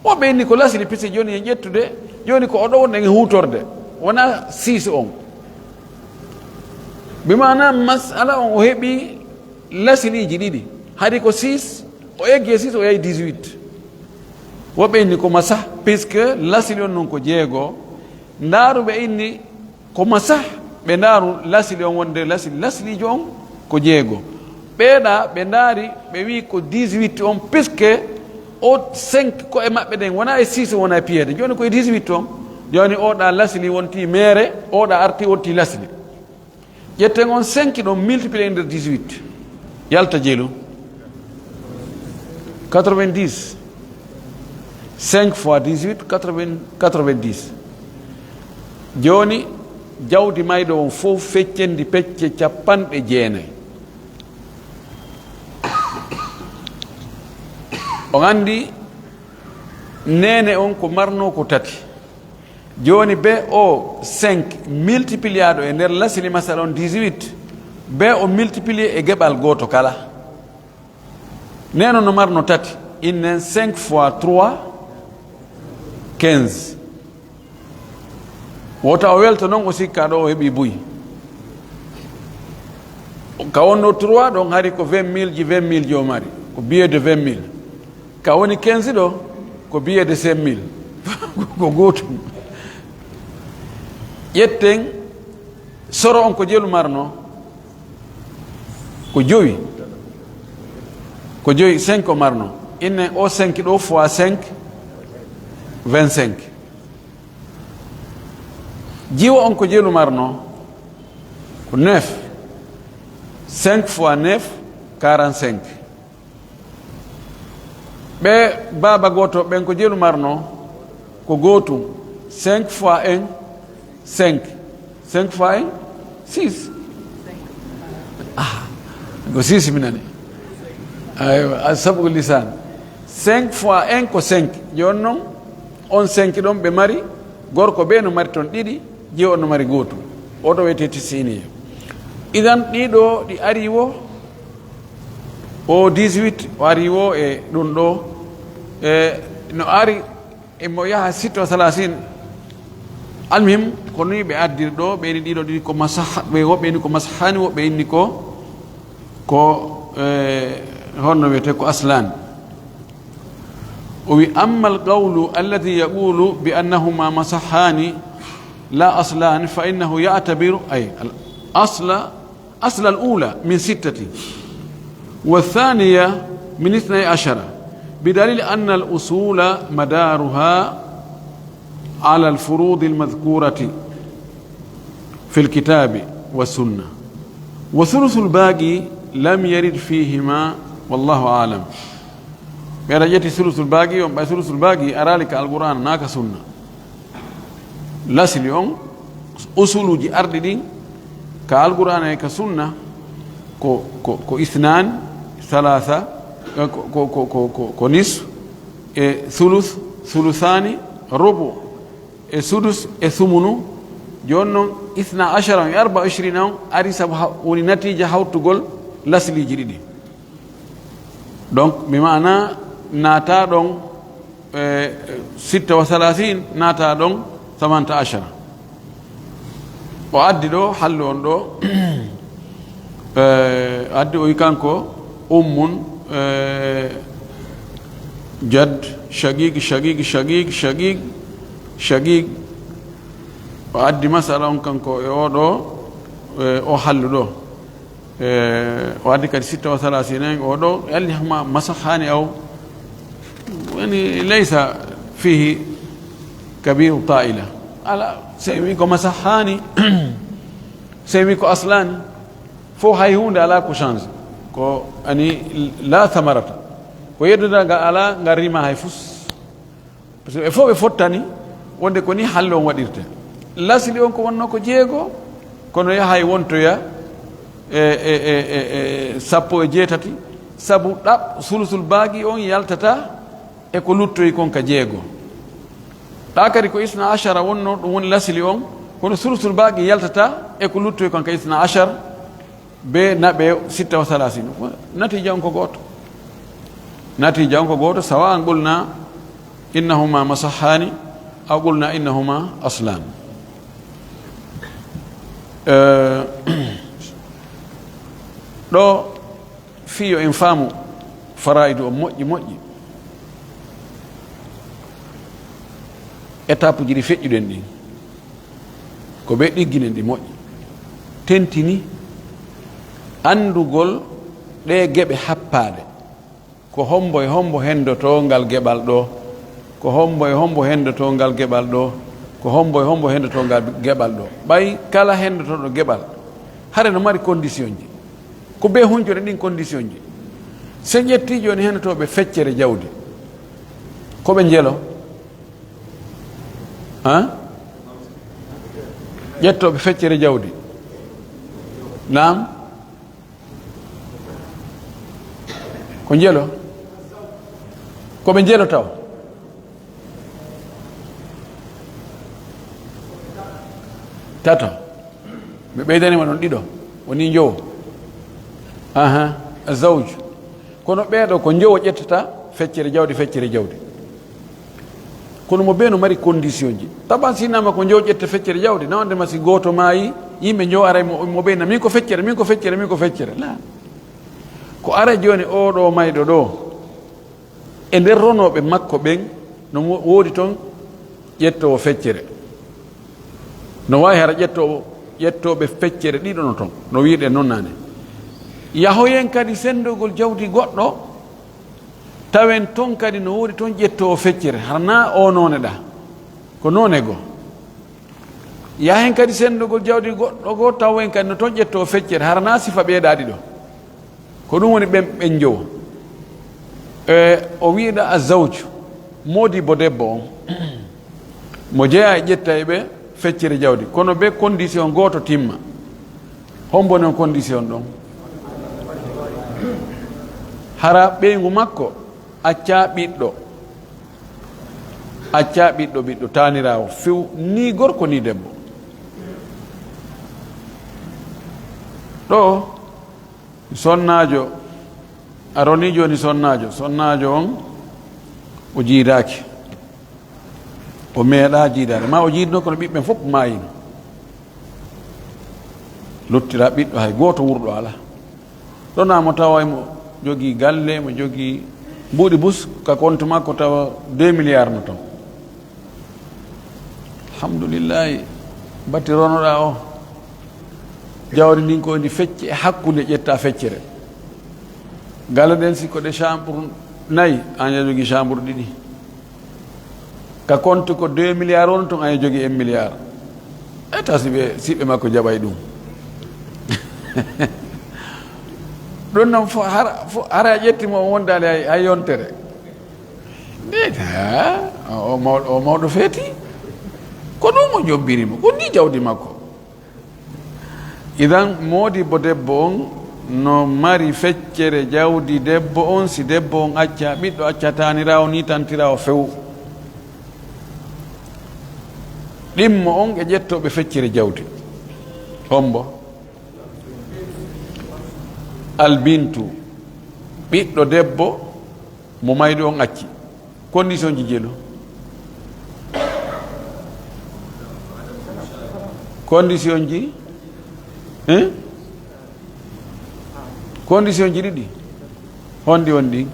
Woɓɓe inni ko lasli, puisque jooni en ƴettude, jooni ko oo ɗoo wonɗen e huutorde, wonaa six on. Bi maanaa masala on o heɓi lasliiji ɗiɗi. Hari ko six, o eggi e six, o yahi dix-huit. Woɓɓe inni ko masah, puisque lasli on non ko jeego. Ndaaru ɓe inni ko masah, ɓe ndaaru lasli on wonde lasli, lasliijo on ko jeego. Ɓeeɗa, ɓe ndaari, ɓe wi'i ko dix-huit on, puisque o cinq ko e maɓɓe ɗen, wonaa e six, wonaa e piyeede. Jooni ko e dix-huit on, jooni oɗa lasli wonti meere, oɗa arti wonti lasli. Ƴetten on cinq ɗon, multiplier e nder dix-huit. Yalta jelu. Quatre-vingt-dix. Cinq fois dix-huit, quatre-vingts, quatre-vingt-dix. Jooni, jawdi mayɗo on fof feccendi pecce capanɗe jeenay. On anndi, neene on ko marnoo ko tati. Jooni, be o cinq multipliaaɗo e nder lasli masal on dix-huit, be o multiplier e geɓal gooto kala. Neene on no marnoo tati, innen cinq fois trois, quinze. Wota o welto non, o sikka ɗo o heɓi buy. Ka wonno trois ɗon, hari ko vingt mille ji, vingt mille ji o mari, ko billet de vingt mille. Ka woni quinze ɗo, ko billet de cinq mille. Ko gootum. Ƴetten, soro on ko jelu marno? Ko jowi. Ko jowi, cinq o marno. Innen o cinq ɗo fois cinq, vingt-cinq. Jiwo on ko jelu marno? Ko neuf. Cinq fois neuf, quarante-cinq. Ɓe baaba gooto ɓen ko jelu marno? Ko gootum. Cinq fois un, cinq. Cinq fois un, six. Ah, ko six mi nani. Aywa, a sabu ko lisaan. Cinq fois un ko cinq. Jooni non, on cinq ɗon ɓe mari, gorko ɓe no mari ton ɗiɗi, jiwo on no mari gootum. Oto wiyetee tisiniya. Idan ɗiɗo ɗi ari wo, o dix-huit o ari wo e ɗum ɗo, e no ari e mo yaha sitta wa salasin. Almuhim, ko ni ɓe addiri ɗo, ɓe ni ɗiɗo ɗi ko masah-, ɓe woɓɓe ni ko masahani, woɓɓe inni ko, ko, e, honno wiyetee ko aslan. O wi, "Amma al-qawlu alladhi yaqulu bi annahuma masahani la aslan, fa innahu ya'tabiru, ay, al-asla, asla al-ula min sittati, wa thaniya min ithnay ashara, bi dalil anna al-usula madaruha ala al-furud al-madhkurati fi al-kitabi wa sunna, wa thuluth al-baqi lam yarid fihima, wallahu a'lam." Ɓe aɗa ƴetti sulusul baagi on, ɓay sulusul baagi araali ka Alqur'aana naa ka Sunna. Lasli on, usuluuji arɗi ɗin ka Alqur'aana e ka Sunna ko, ko, ko isnaan, salaasa, eh, ko, ko nisf, e sulus, sulusaani, rubu, e sudus, e sumunu. Jooni non, isna ashara on e arba ishirina on ari sabu ha-, woni natiija hawtugol lasliiji ɗiɗi. Donc, mi maana naata ɗon, eh, sitta wa salasin, naata ɗon samanta ashara. O addi ɗo, hallu on ɗo, eh, addi o wi kanko, ummun, eh, jad, shagig, shagig, shagig, shagig, shagig. O addi masala on kanko e o ɗo, eh, o hallu ɗo. Eh, o addi kadi sitta wa salasina en, o ɗo, yalli hama masahani aw. Yani, laysa fihi kabiru ta'ila. Ala, sey wi ko masahani, sey wi ko aslani. Fof hay huunde alaa ko change. Ko ani la thamarata. Ko yeddude ngal alaa, ngal rima hay fus. Parce que ɓe fof ɓe fottani wonde ko ni hallo on waɗirte. Lasli on ko wonno ko jeego, kono yahay wontoya e, e, e, e, e sappo e jeetati, Sabu ɗaɓ sulusul baaqi on yaltata e ko luttoyi kon ka jeego. Ɗa kadi ko isna ashara wonnoo, ɗum woni lasli on, kono sulusul baaqi yaltata e ko luttoyi kon ka isna ashar, be naɓe sitta wa salasin. Natiija on ko gooto. Natiija on ko gooto, sawa'an qulna innahuma masahhani aw qulna innahuma aslan. Eh, ɗo fii yo en faamu faraidu on moƴƴi moƴƴi. Étape ji ɗi feƴƴuɗen ɗin, ko ɓe ɗigginen ɗi moƴƴi. Tentini anndugol ɗee geɓe happaaɗe. Ko hombo e hombo hendotoo ngal geɓal ɗoo? Ko hombo e hombo hendotoo ngal geɓal ɗoo? Ko hombo e hombo hendotoo ngal geɓal ɗoo? Ɓay kala hendotooɗo geɓal, hare no mari condition ji. Ko bee huncude ɗin condition ji. Si en ƴettii jooni hendotooɓe feccere jawdi, ko ɓe njelo? Han? Ƴettooɓe feccere jawdi. Naam? Ko njelo? Ko ɓe njelo taw? Tato. Mi ɓeydanima ɗon ɗiɗo. Woni njowo. Aha. Azawj. Kono ɓeeɗo ko njowo ƴettata feccere jawdi, feccere jawdi. Kono mo bee no mari condition ji. Taban si innama ko njowo ƴetta feccere jawdi, na wonde ma si gooto maayi, yimɓe njowo aray mo, mo bee na, "Min ko feccere, min ko feccere, min ko feccere." La. Ko ara jooni oo ɗoo mayɗo ɗoo, e nder ronooɓe makko ɓen, no mo-, woodi ton ƴettoowo feccere. No waawi hara ƴettoowo, ƴettooɓe feccere ɗiɗo no ton, no wi'uɗen non naane. Yahoyen kadi senndogol jawdi goɗɗo, tawen ton kadi no woodi ton ƴettoowo feccere, hara naa oo noone ɗaa, ko noone goo. Yahen kadi senndogol jawdi goɗɗo goo, tawen kadi no ton ƴettoowo feccere, hara naa sifa ɓee ɗaa ɗiɗo. Ko ɗum woni ɓen, ɓen njowo. E, o wi'uɗaa azawju, moodibbo debbo on, mo jeyaa e ƴettayɓe feccere jawdi, kono be condition gooto timma. Hombo non condition ɗon? Hara ɓeyngu makko accaa ɓiɗɗo, accaa ɓiɗɗo, ɓiɗɗo taaniraawo few, ni gorko ni debbo. Ɗoo, sonnaajo, a ronii jooni sonnaajo, sonnaajo on o jiidaaki, o meeɗaa jiidaade, maa o jiidno kono ɓiɓɓen fof maayino, lottiraa ɓiɗɗo hay gooto wurɗo alaa. Ɗon a mo tawa mo jogii galle, mo jogii mbuuɗi bus, ka compte makko tawa deux milliards no ton. Alhamdulillahi, bati ronoɗaa o. Jawdi ndin ko ndi fecce e hakkunde ƴetta feccere. Gala ɗen si ko ɗe chambre nayi, an a jogii chambre ɗiɗi. Ka compte ko deux milliards on ton, an a jogii un milliard. E ta si ɓe, si ɓe makko jaɓay ɗum. Ɗum non fo, hara, fo, hara a ƴetti mo o wondaali hay, hay yontere. Nde, ha, o, o maw-, o mawɗo feeti. Ko ɗum o jombiri mo. Ko ndi jawdi makko. Idan, moodibbo debbo on no mari feccere jawdi debbo on, si debbo on acca ɓiɗɗo, acca taaniraawo, ni tantiraawo few. Ɗimmo on e ƴettooɓe feccere jawdi. Hombo? Albintu, ɓiɗɗo debbo mo mayɗo on acci. Condition ji jelu. Condition ji, hein? Condition ji ɗiɗi. Honɗi woni ɗin?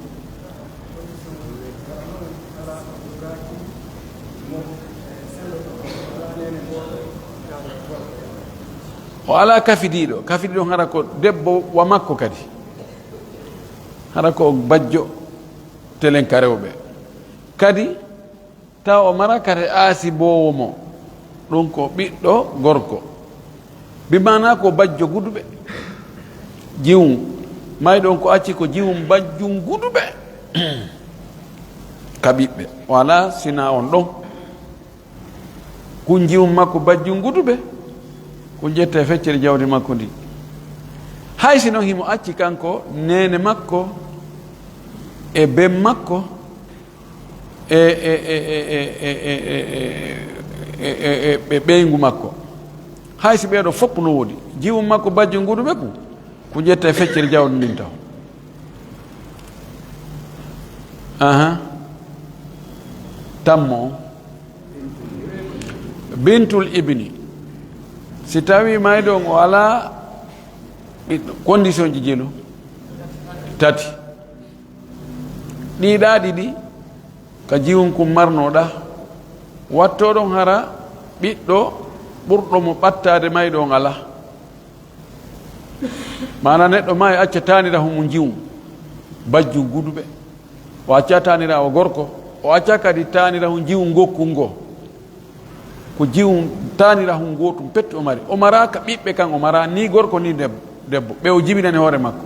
O alaa kafidiiɗo. Kafidiiɗo hara ko debbo wa makko kadi. Hara ko bajjo telenka rewɓe. Kadi, tawa o mara kate aasiboowo mo, ɗum ko ɓiɗɗo gorko. Bi maanaa ko bajjo guduɓe. Jiwum. May ɗon ko acci ko jiwum bajjum guduɓe. Ka ɓiɓɓe. O alaa sinaa on ɗon. Kun jiwum makko bajjum guduɓe. Kun ƴetta e feccere jawdi makko ndi. Hay si non himo acci kanko, neene makko, e ben makko, e, e, e, e ɓeyngu makko. Hay si ɓee ɗoo fof no woodi, jiwun makko bajjo nguduɓe ku, ku ƴetta e feccere jawdi ndin taw. Aha. Tammo on. Bintul ibni. Si tawii mayɗo on o alaa ɓiɗɗo, condition ji jelu tati. Ɗii ɗaa ɗiɗi ka jiwun kun marnoo ɗaa, wattoo ɗon hara ɓiɗɗo ɓurɗo mo ɓattaade mayɗo on alaa. Maanaa neɗɗo maayi acca taaniraahu mun jiwun, bajjun guduɓe. O acca taaniraawo gorko, o acca kadi taaniraahu jiwun gokkun goo. Ko jiwun taanirahun gootun petti o mari. O maraa ka ɓiɓɓe kan, o maraa nii gorko nii deb-, debbo. Ɓe o jibinani hoore makko.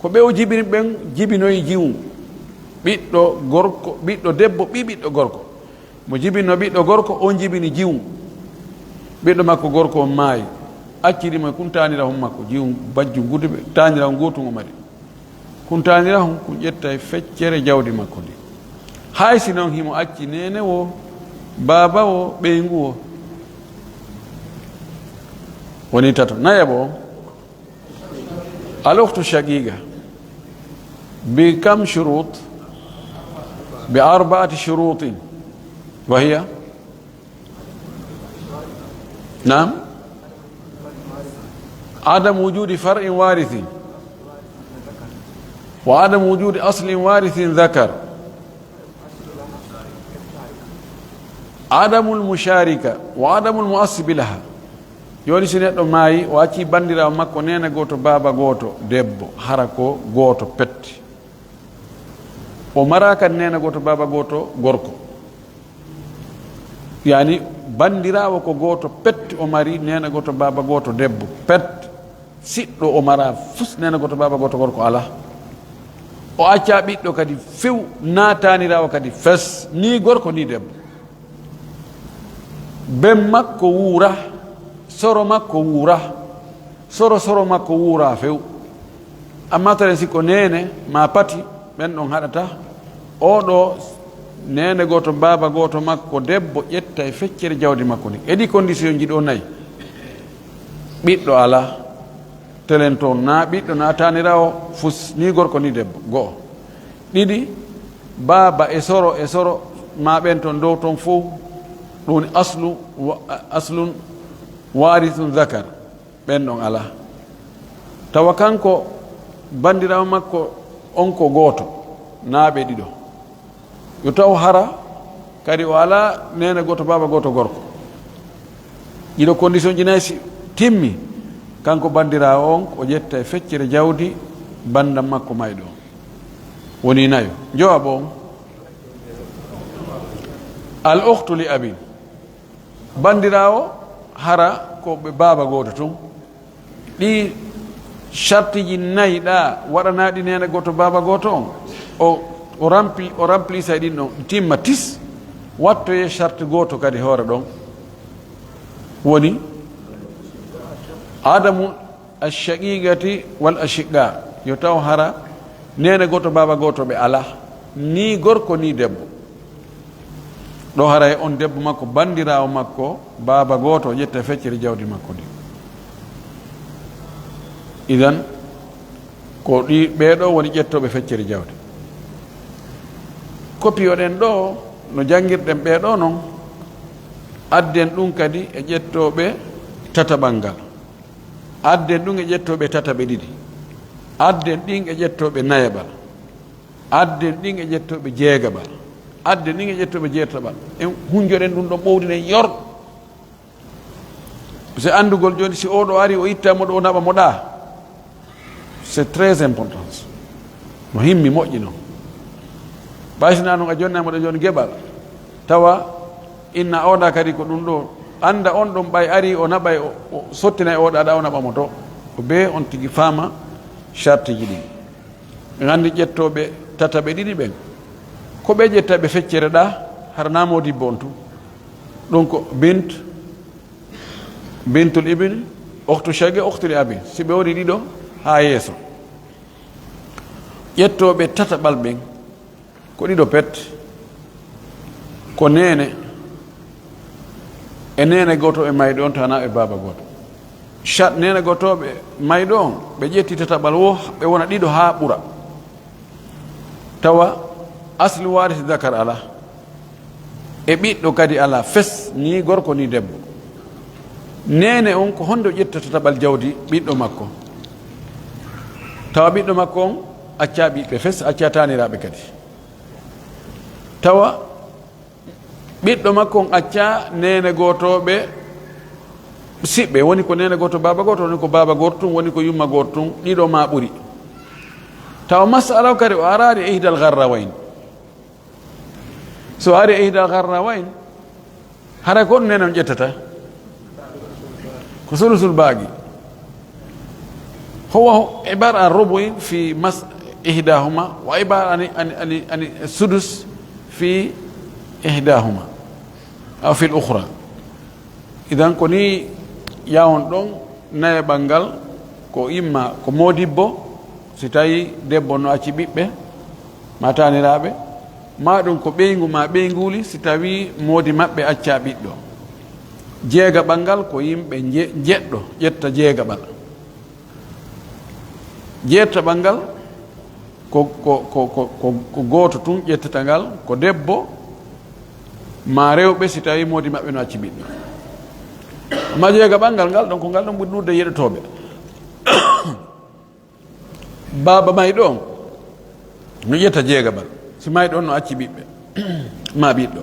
Ko ɓe o jibini ɓen jibinoyi jiwun. Ɓiɗɗo gorko, ɓiɗɗo debbo, ɓii ɓiɗɗo gorko. Mo jibinno ɓiɗɗo gorko, on jibini jiwun. Ɓiɗɗo makko gorko on maayi. Acciri mo e kun taanirahun makko, jiwun bajjun guduɓe, taanirahun gootun o mari. Kun taanirahun, kun ƴettay feccere jawdi makko ndin. Hay si non himo acci neene woo, baaba woo, ɓeyngu woo. Woni tato. Nayaɓo on, al ukhtu shaqiqa. Bi kam shurut? Bi arba'ati shurutin. Wa hiya? نعم. عدم وجود فرع وارث، وعدم وجود أصل وارث ذكر، عدم المشاركة، وعدم المعصب لها. Jooni, si neɗɗo maayi, o acci banndiraawo makko neene gooto, baaba gooto, debbo, hara ko gooto pet. O maraa kadi neene gooto, baaba gooto, gorko. Yani, banndiraawo ko gooto pet o mari, neene gooto, baaba gooto, debbo pet. Siɗɗo o maraa fus, neene gooto, baaba gooto, gorko alaa. O accaa ɓiɗɗo kadi few, naa taaniraawo kadi fes, nii gorko, nii debbo. Ben makko wuura, soro makko wuura, soro soro makko wuura few. Amma taren si ko neene maa pati, ɓen ɗon haɗata. Oo ɗoo neene gooto, baaba gooto makko debbo ƴetta e feccere jawdi makko ndin. E ɗii condition ji ɗoo nayi, ɓiɗɗo alaa, telen toon, naa ɓiɗɗo, naa taaniraawo, fus, nii gorko, nii debbo, go'o. Ɗiɗi, baaba e soro, e soro, maa ɓen ton dow ton fow, ɗum woni aslu, wa-, aslun waarithun zakar, ɓen ɗon alaa. Tawa kanko banndiraawo makko on ko gooto, naa ɓe ɗiɗo. Yo taw hara kadi o alaa neene gooto, baaba gooto gorko. Ɗiɗo condition ji nayi si timmi, kanko banndiraawo on, o ƴetta e feccere jawdi banndam makko mayɗo on. Woni nayo. Jowaɓo on, al ukhtu li abin. Banndiraawo hara ko ɓe baaba gooto tun. Ɗii shartiji nayi ɗaa waɗanaaɗi neene gooto, baaba gooto on, o, o rempli-, o remplisa e ɗin ɗon, timma tis, wattoyee sharti gooto kadi hoore ɗon. Woni, adamu ash-shaqiqati wal ashiqqa, yo taw hara neene gooto, baaba gooto ɓe alaa, nii gorko, nii debbo. Ɗoo haray on debbo makko, banndiraawo makko, baaba gooto, o ƴetta feccere jawdi makko ndin. Idan, ko ɗi, ɓee ɗoo woni ƴettooɓe feccere jawdi. Kopiyoɗen ɗoo, no janngirɗen ɓee ɗoo non, adden ɗum kadi e ƴettooɓe tataɓal ngal. Adden ɗum e ƴettooɓe tataɓe ɗiɗi. Adden ɗin e ƴettooɓe nayaɓal. Adden ɗin e ƴettooɓe jeegaɓal. Adden ɗin e ƴettooɓe jeetaɓal. En hunjoɗen ɗum ɗon ɓowdinen yor. Si anndugol jooni, si oo ɗoo ari, o itta mo ɗoo, o naɓa mo ɗaa. C'est très important. No himmi moƴƴi non. Ɓay si naa non a jonnay mo ɗoo jooni geɓal. Tawa inna oo ɗaa kadi ko ɗum ɗoo. Annda on ɗon ɓay ari, o naɓay, o, o sottinay oo ɗaa ɗaa, o naɓa mo to. Ko bee on tigi faama shartiji ɗin. En anndi ƴettooɓe tataɓe ɗiɗi ɓen. Ko ɓe ƴetta ɓe feccere ɗaa, hara naa moodibbo on tun. Ɗum ko bint, bintul ibni, ukhtu shaqiqa, ukhtu li abin. Si ɓe woni ɗiɗo haa yeeso. Ƴettooɓe tataɓal ɓen, Ko ɗiɗo pet, ko neene e neene gooto e mayɗo on, tanaa e baaba gooto. Shat neene gootooɓe mayɗo on, ɓe ƴetti tataɓal woo, ɓe wona ɗiɗo haa ɓura. Tawa asli waarisi dakar alaa, e ɓiɗɗo kadi alaa, fes, ni gorko ni debbo. Neene on, ko honde o ƴetta tataɓal jawdi ɓiɗɗo makko? Tawa ɓiɗɗo makko on accaa ɓiɓɓe fes, accaa taaniraaɓe kadi. Tawa ɓiɗɗo makko on accaa neene gootooɓe siɓɓe, woni ko neene gooto baaba gooto, woni ko baaba gooto tun, woni ko yumma gooto tun, ɗiɗo maa ɓuri. Tawa masala o kadi o araali e ihdal garrawayn. So ari e ihdal garrawayn, hara ko on neene on ƴettata? Ko sulusul baaqi. Huwa ibara an rubuin fi mas ihdahuma, wa ibara ani, ani, ani, ani sudus fi ihdahuma, aw fil ukhra. Idan ko ni yawon ɗon, nayaɓal ngal ko imma ko moodibbo, si tawi debbo no acci ɓiɓɓe, ma taaniraaɓe, maa ɗum ko ɓeyngu ma ɓeynguuli, si tawi moodi maɓɓe accaa ɓiɗɗo. Jeegaɓal ngal ko yimɓe nje-, njeɗɗo ƴetta jeegaɓal. Jeettaɓal ngal ko, ko, ko, ko, ko, ko gooto tun ƴettata ngal, ko debbo maa rewɓe, si tawi moodi maɓɓe no acci ɓiɗɗo. Amma jeegaɓal ngal, ngal ɗon, ko ngal ɗon ɓuri ɗuuɗude yeɗotooɓe. Baaba mayɗo on no ƴetta jeegaɓal, si mayɗo on no acci ɓiɓɓe, maa ɓiɗɗo,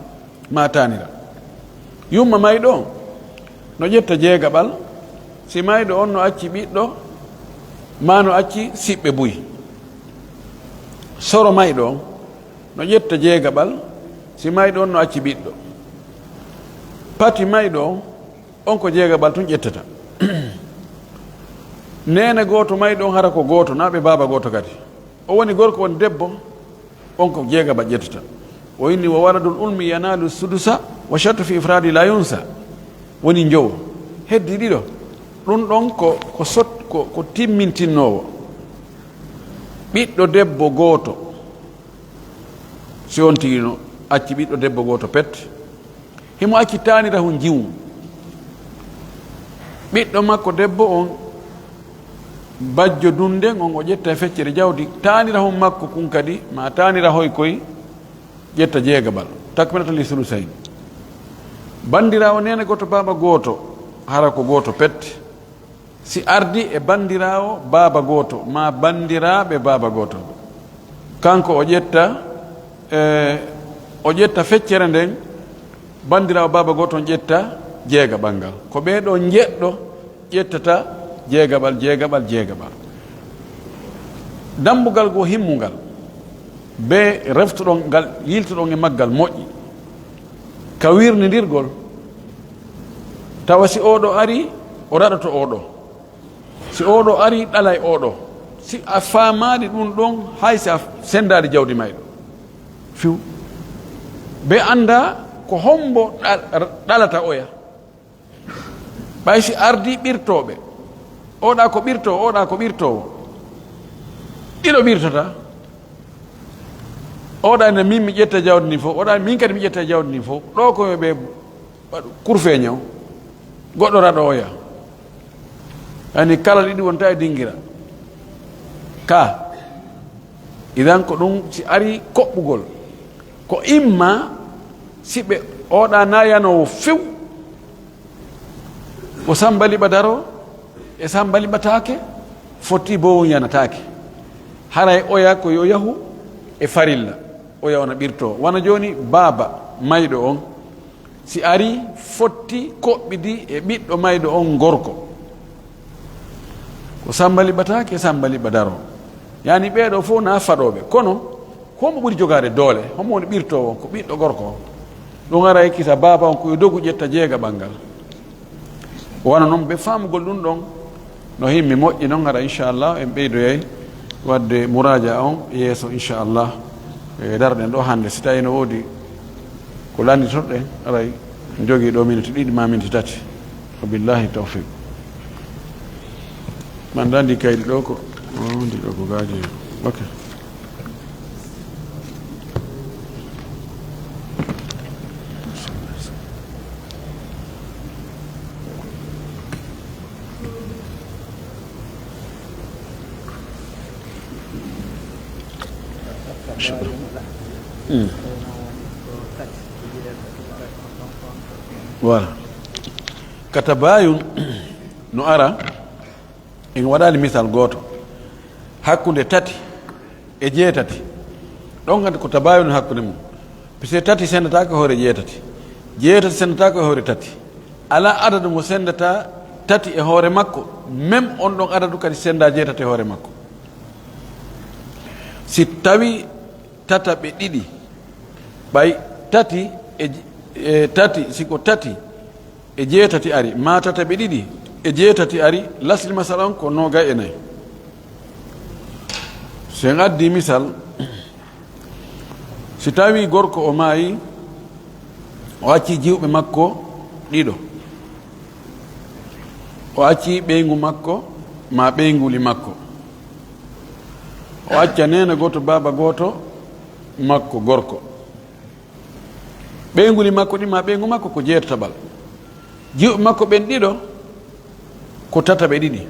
maa taanira. Yumma mayɗo on no ƴetta jeegaɓal, si mayɗo on no acci ɓiɗɗo, maa no acci siɓɓe buy. Soro mayɗo on no ƴetta jeegaɓal, si mayɗo on no acci ɓiɗɗo. Pati mayɗo on, on ko jeegaɓal tun ƴettata. Neene gooto mayɗo on, hara ko gooto, naa ɓe baaba gooto kadi. O woni gorko, woni debbo, on ko jeegaɓal ƴettata. O inni: "Wa waladul ummi yanalu sudusa, wa shattu fi ifradi la yunsa." Woni njowo. Heddi ɗiɗo. Ɗun ɗon ko, ko sot-, ko, ko timmintinnoowo. Ɓiɗɗo debbo gooto, si on tigi no acci ɓiɗɗo debbo gooto pet, himo acci taanirahun jiwun. Ɓiɗɗo makko debbo on, bajjo dun nden on, o ƴetta e feccere jawdi. Taanirahun makko kun kadi, maa taanirahoy koy, ƴetta jeegaɓal. Takmilatan li sulusayn. Bandiraawo neene gooto, baaba gooto, hara ko gooto pet. Si ardi e bandiraawo baaba gooto, maa bandiraaɓe baaba gooto, kanko o ƴetta, e, o ƴetta feccere nden, bandiraawo baaba gooto on ƴetta jeegaɓal ngal. Ko ɓee ɗoo njeɗɗo ƴettata jeegaɓal, jeegaɓal, jeegaɓal. Dambugal goo himmungal, bee reftuɗon ngal, yiltuɗon e maggal moƴƴi, ka wirnindirgol, tawa si oo ɗoo arii, o raɗoto oo ɗoo. Si oo ɗoo arii, ɗalay oo ɗoo. Si a faamaali ɗun ɗon, hay si a sendaali jawdi mayɗo. Fiw. Ɓe anndaa ko hombo ɗal-, ɗalata oya. Ɓay si ardii ɓirtooɓe, oo ɗaa ko ɓirtoowo, oo ɗaa ko ɓirtoowo. Ɗiɗo ɓirtata. Oo ɗaa ne, min mi ƴetta jawdi ndin fow, oo ɗaa min kadi mi ƴetta jawdi ndin fow. Ɗoo ko yo ɓe waɗu kurfeeño, goɗɗo raɗo oya. Yani kala ɗiɗi wonta e dingira. Ka. Idan ko ɗun si arii koɓɓugol, ko imma si ɓe oo ɗaa na yanoowo few, ko Samba Liɓa daroo e Samba Liɓa taake, foti bowun yanataake. Haray oya ko yo yahu e farilla, oya ona ɓirtoo. Wano jooni baaba mayɗo on, si arii, fotti koɓɓidi e ɓiɗɗo mayɗo on gorko. Ko Samba Liɓa taake, Samba Liɓa daroo. Yani ɓee ɗoo fow na faɗooɓe. Kono, ko hombo ɓuri jogaade doole? Hombo woni ɓirtoowo on? Ko ɓiɗɗo gorko on. Ɗun aray kisa baaba on ko yo dogu ƴetta jeegaɓal ngal. Wano non, ɓe faamugol ɗun ɗon no himmi, moƴƴi non, hara inchallah en ɓeydoyay waɗde muraaja on yeeso inchallah. E darɗen ɗoo hannde, si tawii no woodi ko lannditoɗen, aray en jogii ɗoo miniti ɗiɗi maa miniti tati. Wa billahi tawfiq. Man da ndi kaydi ɗoo ko, oh, ndi ɗoo ko gaaji. Ok. Mm. Voilà. Ka tabaayun no ara, en waɗaali misal gooto hakkunde tati e jeetati. Ɗon kadi ko tabaayun hakkunde mum. Puisque tati sendataako e hoore jeetati. Jeetati sendataako e hoore tati. Alaa adadu mo sendata tati e hoore makko, même on ɗon adadu kadi senda jeetati e hoore makko. Si tawi tataɓe ɗiɗi, ɓay tati e, e tati, si ko tati e jeetati ari, maa tataɓe ɗiɗi e jeetati ari, lasli masala on ko noogay e nayi. Si en addi misal, si tawi gorko o maayi, o acci jiwɓe makko ɗiɗo, o acci ɓeyngu makko maa ɓeynguli makko, o acca neene gooto, baaba gooto makko gorko. Ɓeynguli makko ɗin maa ɓeyngu makko ko jeetataɓal. Jiwɓe makko ɓen ɗiɗo ko tataɓe ɗiɗi.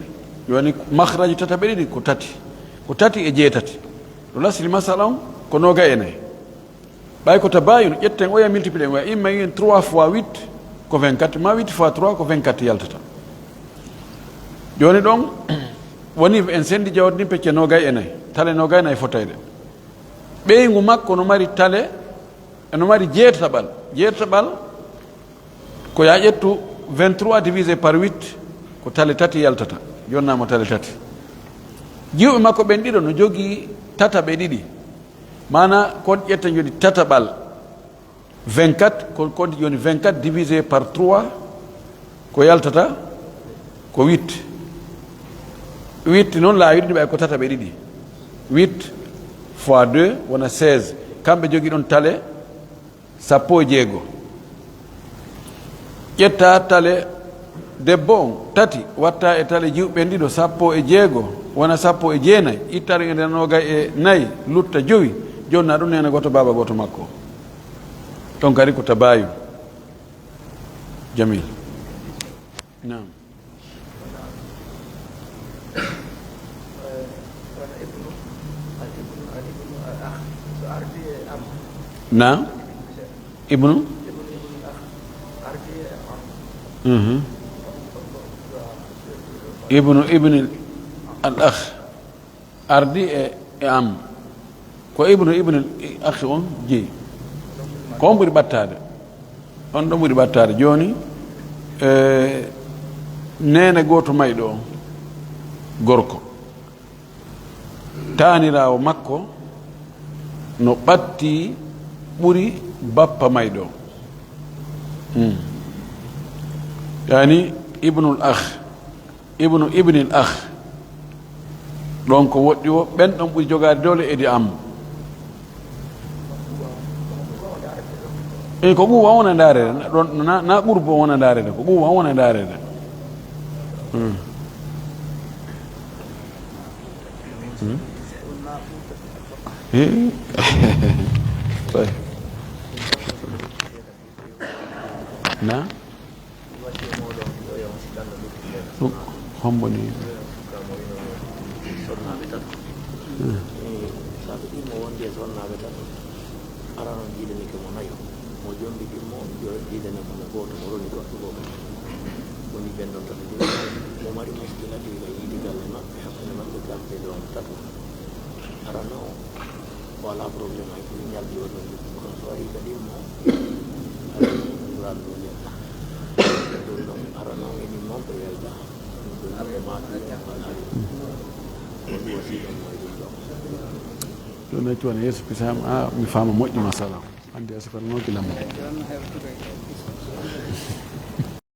Jooni, mahraju tataɓe ɗiɗi ko tati. Ko tati e jeetati. No lasli masala on ko noogay e nayi. Ɓay ko tabaayun, ƴetten oya, multiplier en oya. Imma en trois fois huit ko vingt-quatre, maa huit fois trois ko vingt-quatre yaltata. Jooni ɗon, woni en sendi jawdi ndin pecce noogay e nayi. Tale noogay e nayi fotayɗe. Ɓeyngu makko no mari tale, no mari jeetataɓal. Jeetataɓal ko yo a ƴettu vingt-trois divisé par huit, ko tale tati yaltata. Jonnaa mo tale tati. Jiwɓe makko ɓen ɗiɗo no jogii tataɓe ɗiɗi. Maanaa, kon ƴetten jooni tataɓal vingt-quatre, ko, ko jooni vingt-quatre divisé par trois, ko yaltata ko huit. Huit non laawiɗi ɓay ko tataɓe ɗiɗi. Huit fois deux wona seize. Kamɓe jogii ɗon tale sappo e jeego. Ƴetta tale debbo on, tati, watta e tale jiwɓe ɗiɗo, sappo e jeego, wona sappo e jeenay, itta ɗum e nder noogay e nayi, lutta jowi, jonna ɗum neene gooto, baaba gooto makko. Ɗon kadi ko tabaayun. Jamil. Naam. Naam. Ibnu? Mhm. Ibnu, ibnu al akh. Ardi e, e am. Ko ibnu, ibnu al akh on jeyi. Ko on ɓuri ɓattaade. On ɗon ɓuri ɓattaade. Jooni, e, neene gooto mayɗo on, gorko. Taaniraawo makko no ɓatti ɓuri bappa mayɗo. Hmm. Yani, ibnul akh, ibnu ibnil akh. Ɗon ko woɗɗi o, ɓen ɗon ɓuri jogaade doole edi am. E ko ɓuuɓa wona ndaarede, na, ɗon, na, na ɓurbo wona ndaarede, ko ɓuuɓa wona ndaarede. Hmm. Hmm? Eh. Tawi. Na? Ɗum hombo ni? Hmm. Saabe ɗin mo wondi e sonnaaɓe tato, arano jiidanike mo nayo, mo jombi ɗin mo, jo-, jiidanike mo gooto, mo roni goɗɗo gooto. Woni ɓen ɗon tato ɗin, mo mari muskila ɗi ka yiide galle maɓɓe, hakkunde maɓɓe kamɓe ɗon tato. Arano o, o alaa problème hay fuu, ñalɗi o ɗon, kono so warii ka ɗin mo, alaa ɗum ɗon yalta. Ɗum ɗon arano e ɗin mo ɓe yalta. Ɗum ɗon ɓe maaki e mo alaa ɗum. Ko ɗum wasi ɗon mo e ɗum ɗon. Ɗum accu wona yeeso pisaama, ah, mi faama moƴƴi, masala. Hannde a sifanooki lammo.